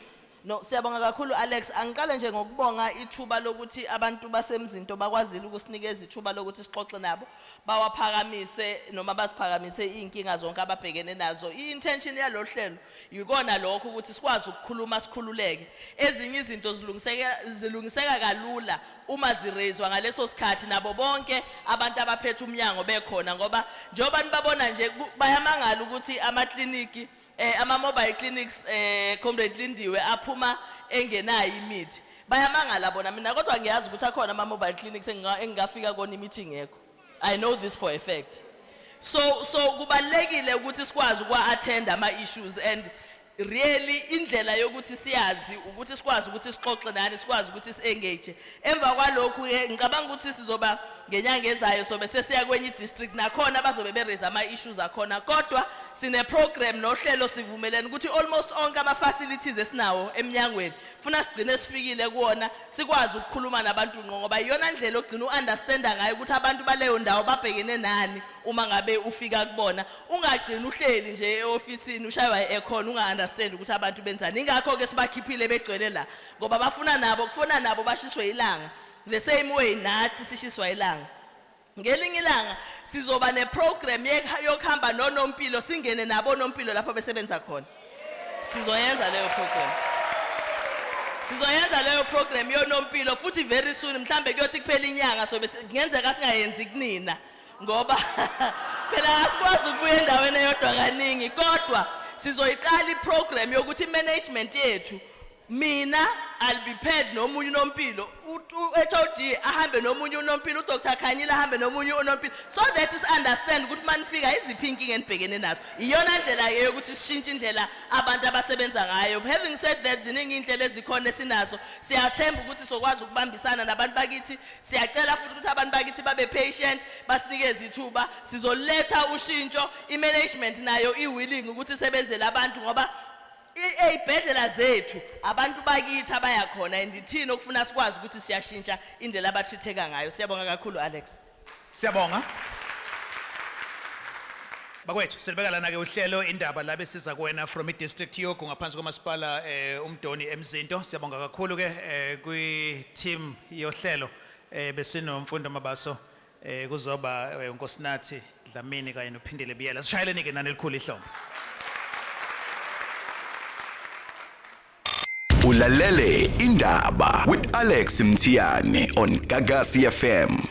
No, siyabonga kakhulu, Alex. Angiqale nje ngokubonga ithuba lokuthi abantu baseMzinto bakwazile ukusinikeza ithuba lokuthi sixoxe nabo, bawaphakamise noma basiphakamise inkinga zonke ababhekene nazo. I-intention yalolu hlelo yikona lokho, ukuthi sikwazi ukukhuluma sikhululeke. Ezinye izinto zilungiseka kalula uma ziraiswa ngaleso sikhathi nabo bonke abantu abaphethe umnyango bekhona, ngoba njengoba nibabona nje bayamangala ukuthi amakliniki, ama mobile clinics, Comrade Lindiwe, aphuma engenayo imithi. Bayamangala bona. Mina kodwa ngiyazi ukuthi akhona ama mobile clinics engingafika kona imithi ingekho. I know this for a fact. So kubalekile ukuthi sikwazi ukwa attend ama issues, and really indlela yokuthi siyazi ukuthi sikwazi ukuthi sixoxe nani, sikwazi ukuthi si-engage. Emva kwalokhu ke ngicabanga ukuthi sizoba ngenyanga ezayo sobe sesiya kwenye district, nakhona bazobe beraise ama issues akhona, kodwa sine program nohlelo, sivumelene ukuthi almost onke ama facilities esinawo eminyangweni funa sigcine sifikile kuwona, sikwazi ukukhuluma nabantu ngqo, ngoba iyona ndlela ogcina uunderstanda ngayo ukuthi abantu baleyo ndawo babhekene nani. Uma ngabe ufika kubona, ungagcini uhleli nje eofisini ushaywa i-aircon, unga-understand ukuthi abantu benzani. Ingakho ke sibakhiphile begcwele la, ngoba bafuna nabo, kufuna nabo bashiswe ilanga the same way nathi sishiswa ilanga. Ngelinye ilanga sizoba neprogram yokuhamba nonompilo, singene nabo onompilo lapho besebenza khona. Sizoyenza leyo program. Sizoyenza leyo program yonompilo futhi very soon, mhlambe kuyothi kuphela inyanga sobe kungenzeka singayenzi kunina ngoba phela asikwazi ukubuya endaweni eyodwa kaningi, kodwa sizoyiqala iprogram yokuthi i-management yethu, mina I'll be paired nomunye unompilo, u-HOD ahambe nomunye unompilo, uDr Khanyile ahambe nomunye unompilo, so that is understand ukuthi manifika iziphi inkinga enibhekene nazo. Iyona ndlela ke yokuthi sishintshe indlela abantu abasebenza ngayo. Having said that, ziningi indlela ezikhona esinazo. Siyathemba ukuthi sokwazi ukubambisana nabantu bakithi. Siyacela futhi ukuthi abantu bakithi babe patient, basinikeze ithuba, sizoletha ushintsho. I-management nayo i-willing ukuthi isebenzele abantu ngoba ey'bhedlela zethu abantu bakithi abaya khona, and ithina okufuna sikwazi ukuthi siyashintsha indlela abatreat-eka ngayo. Siyabonga kakhulu, Alex. Siyabonga. Bakwethu, silibeka lana ke uhlelo indaba la besiza kuwena from i-district yogu ngaphansi komasipala uMdoni eMzinto. Siyabonga kakhulu ke kwi team yohlelo, besinomfundo Mabaso, kuzoba uNkosinathi Dlamini kanye noPhindile Biyela. Sishayeleni ke nani elikhulu ihlombe. Ulalele Indaba with Alex Mthiyane on Gagasi FM.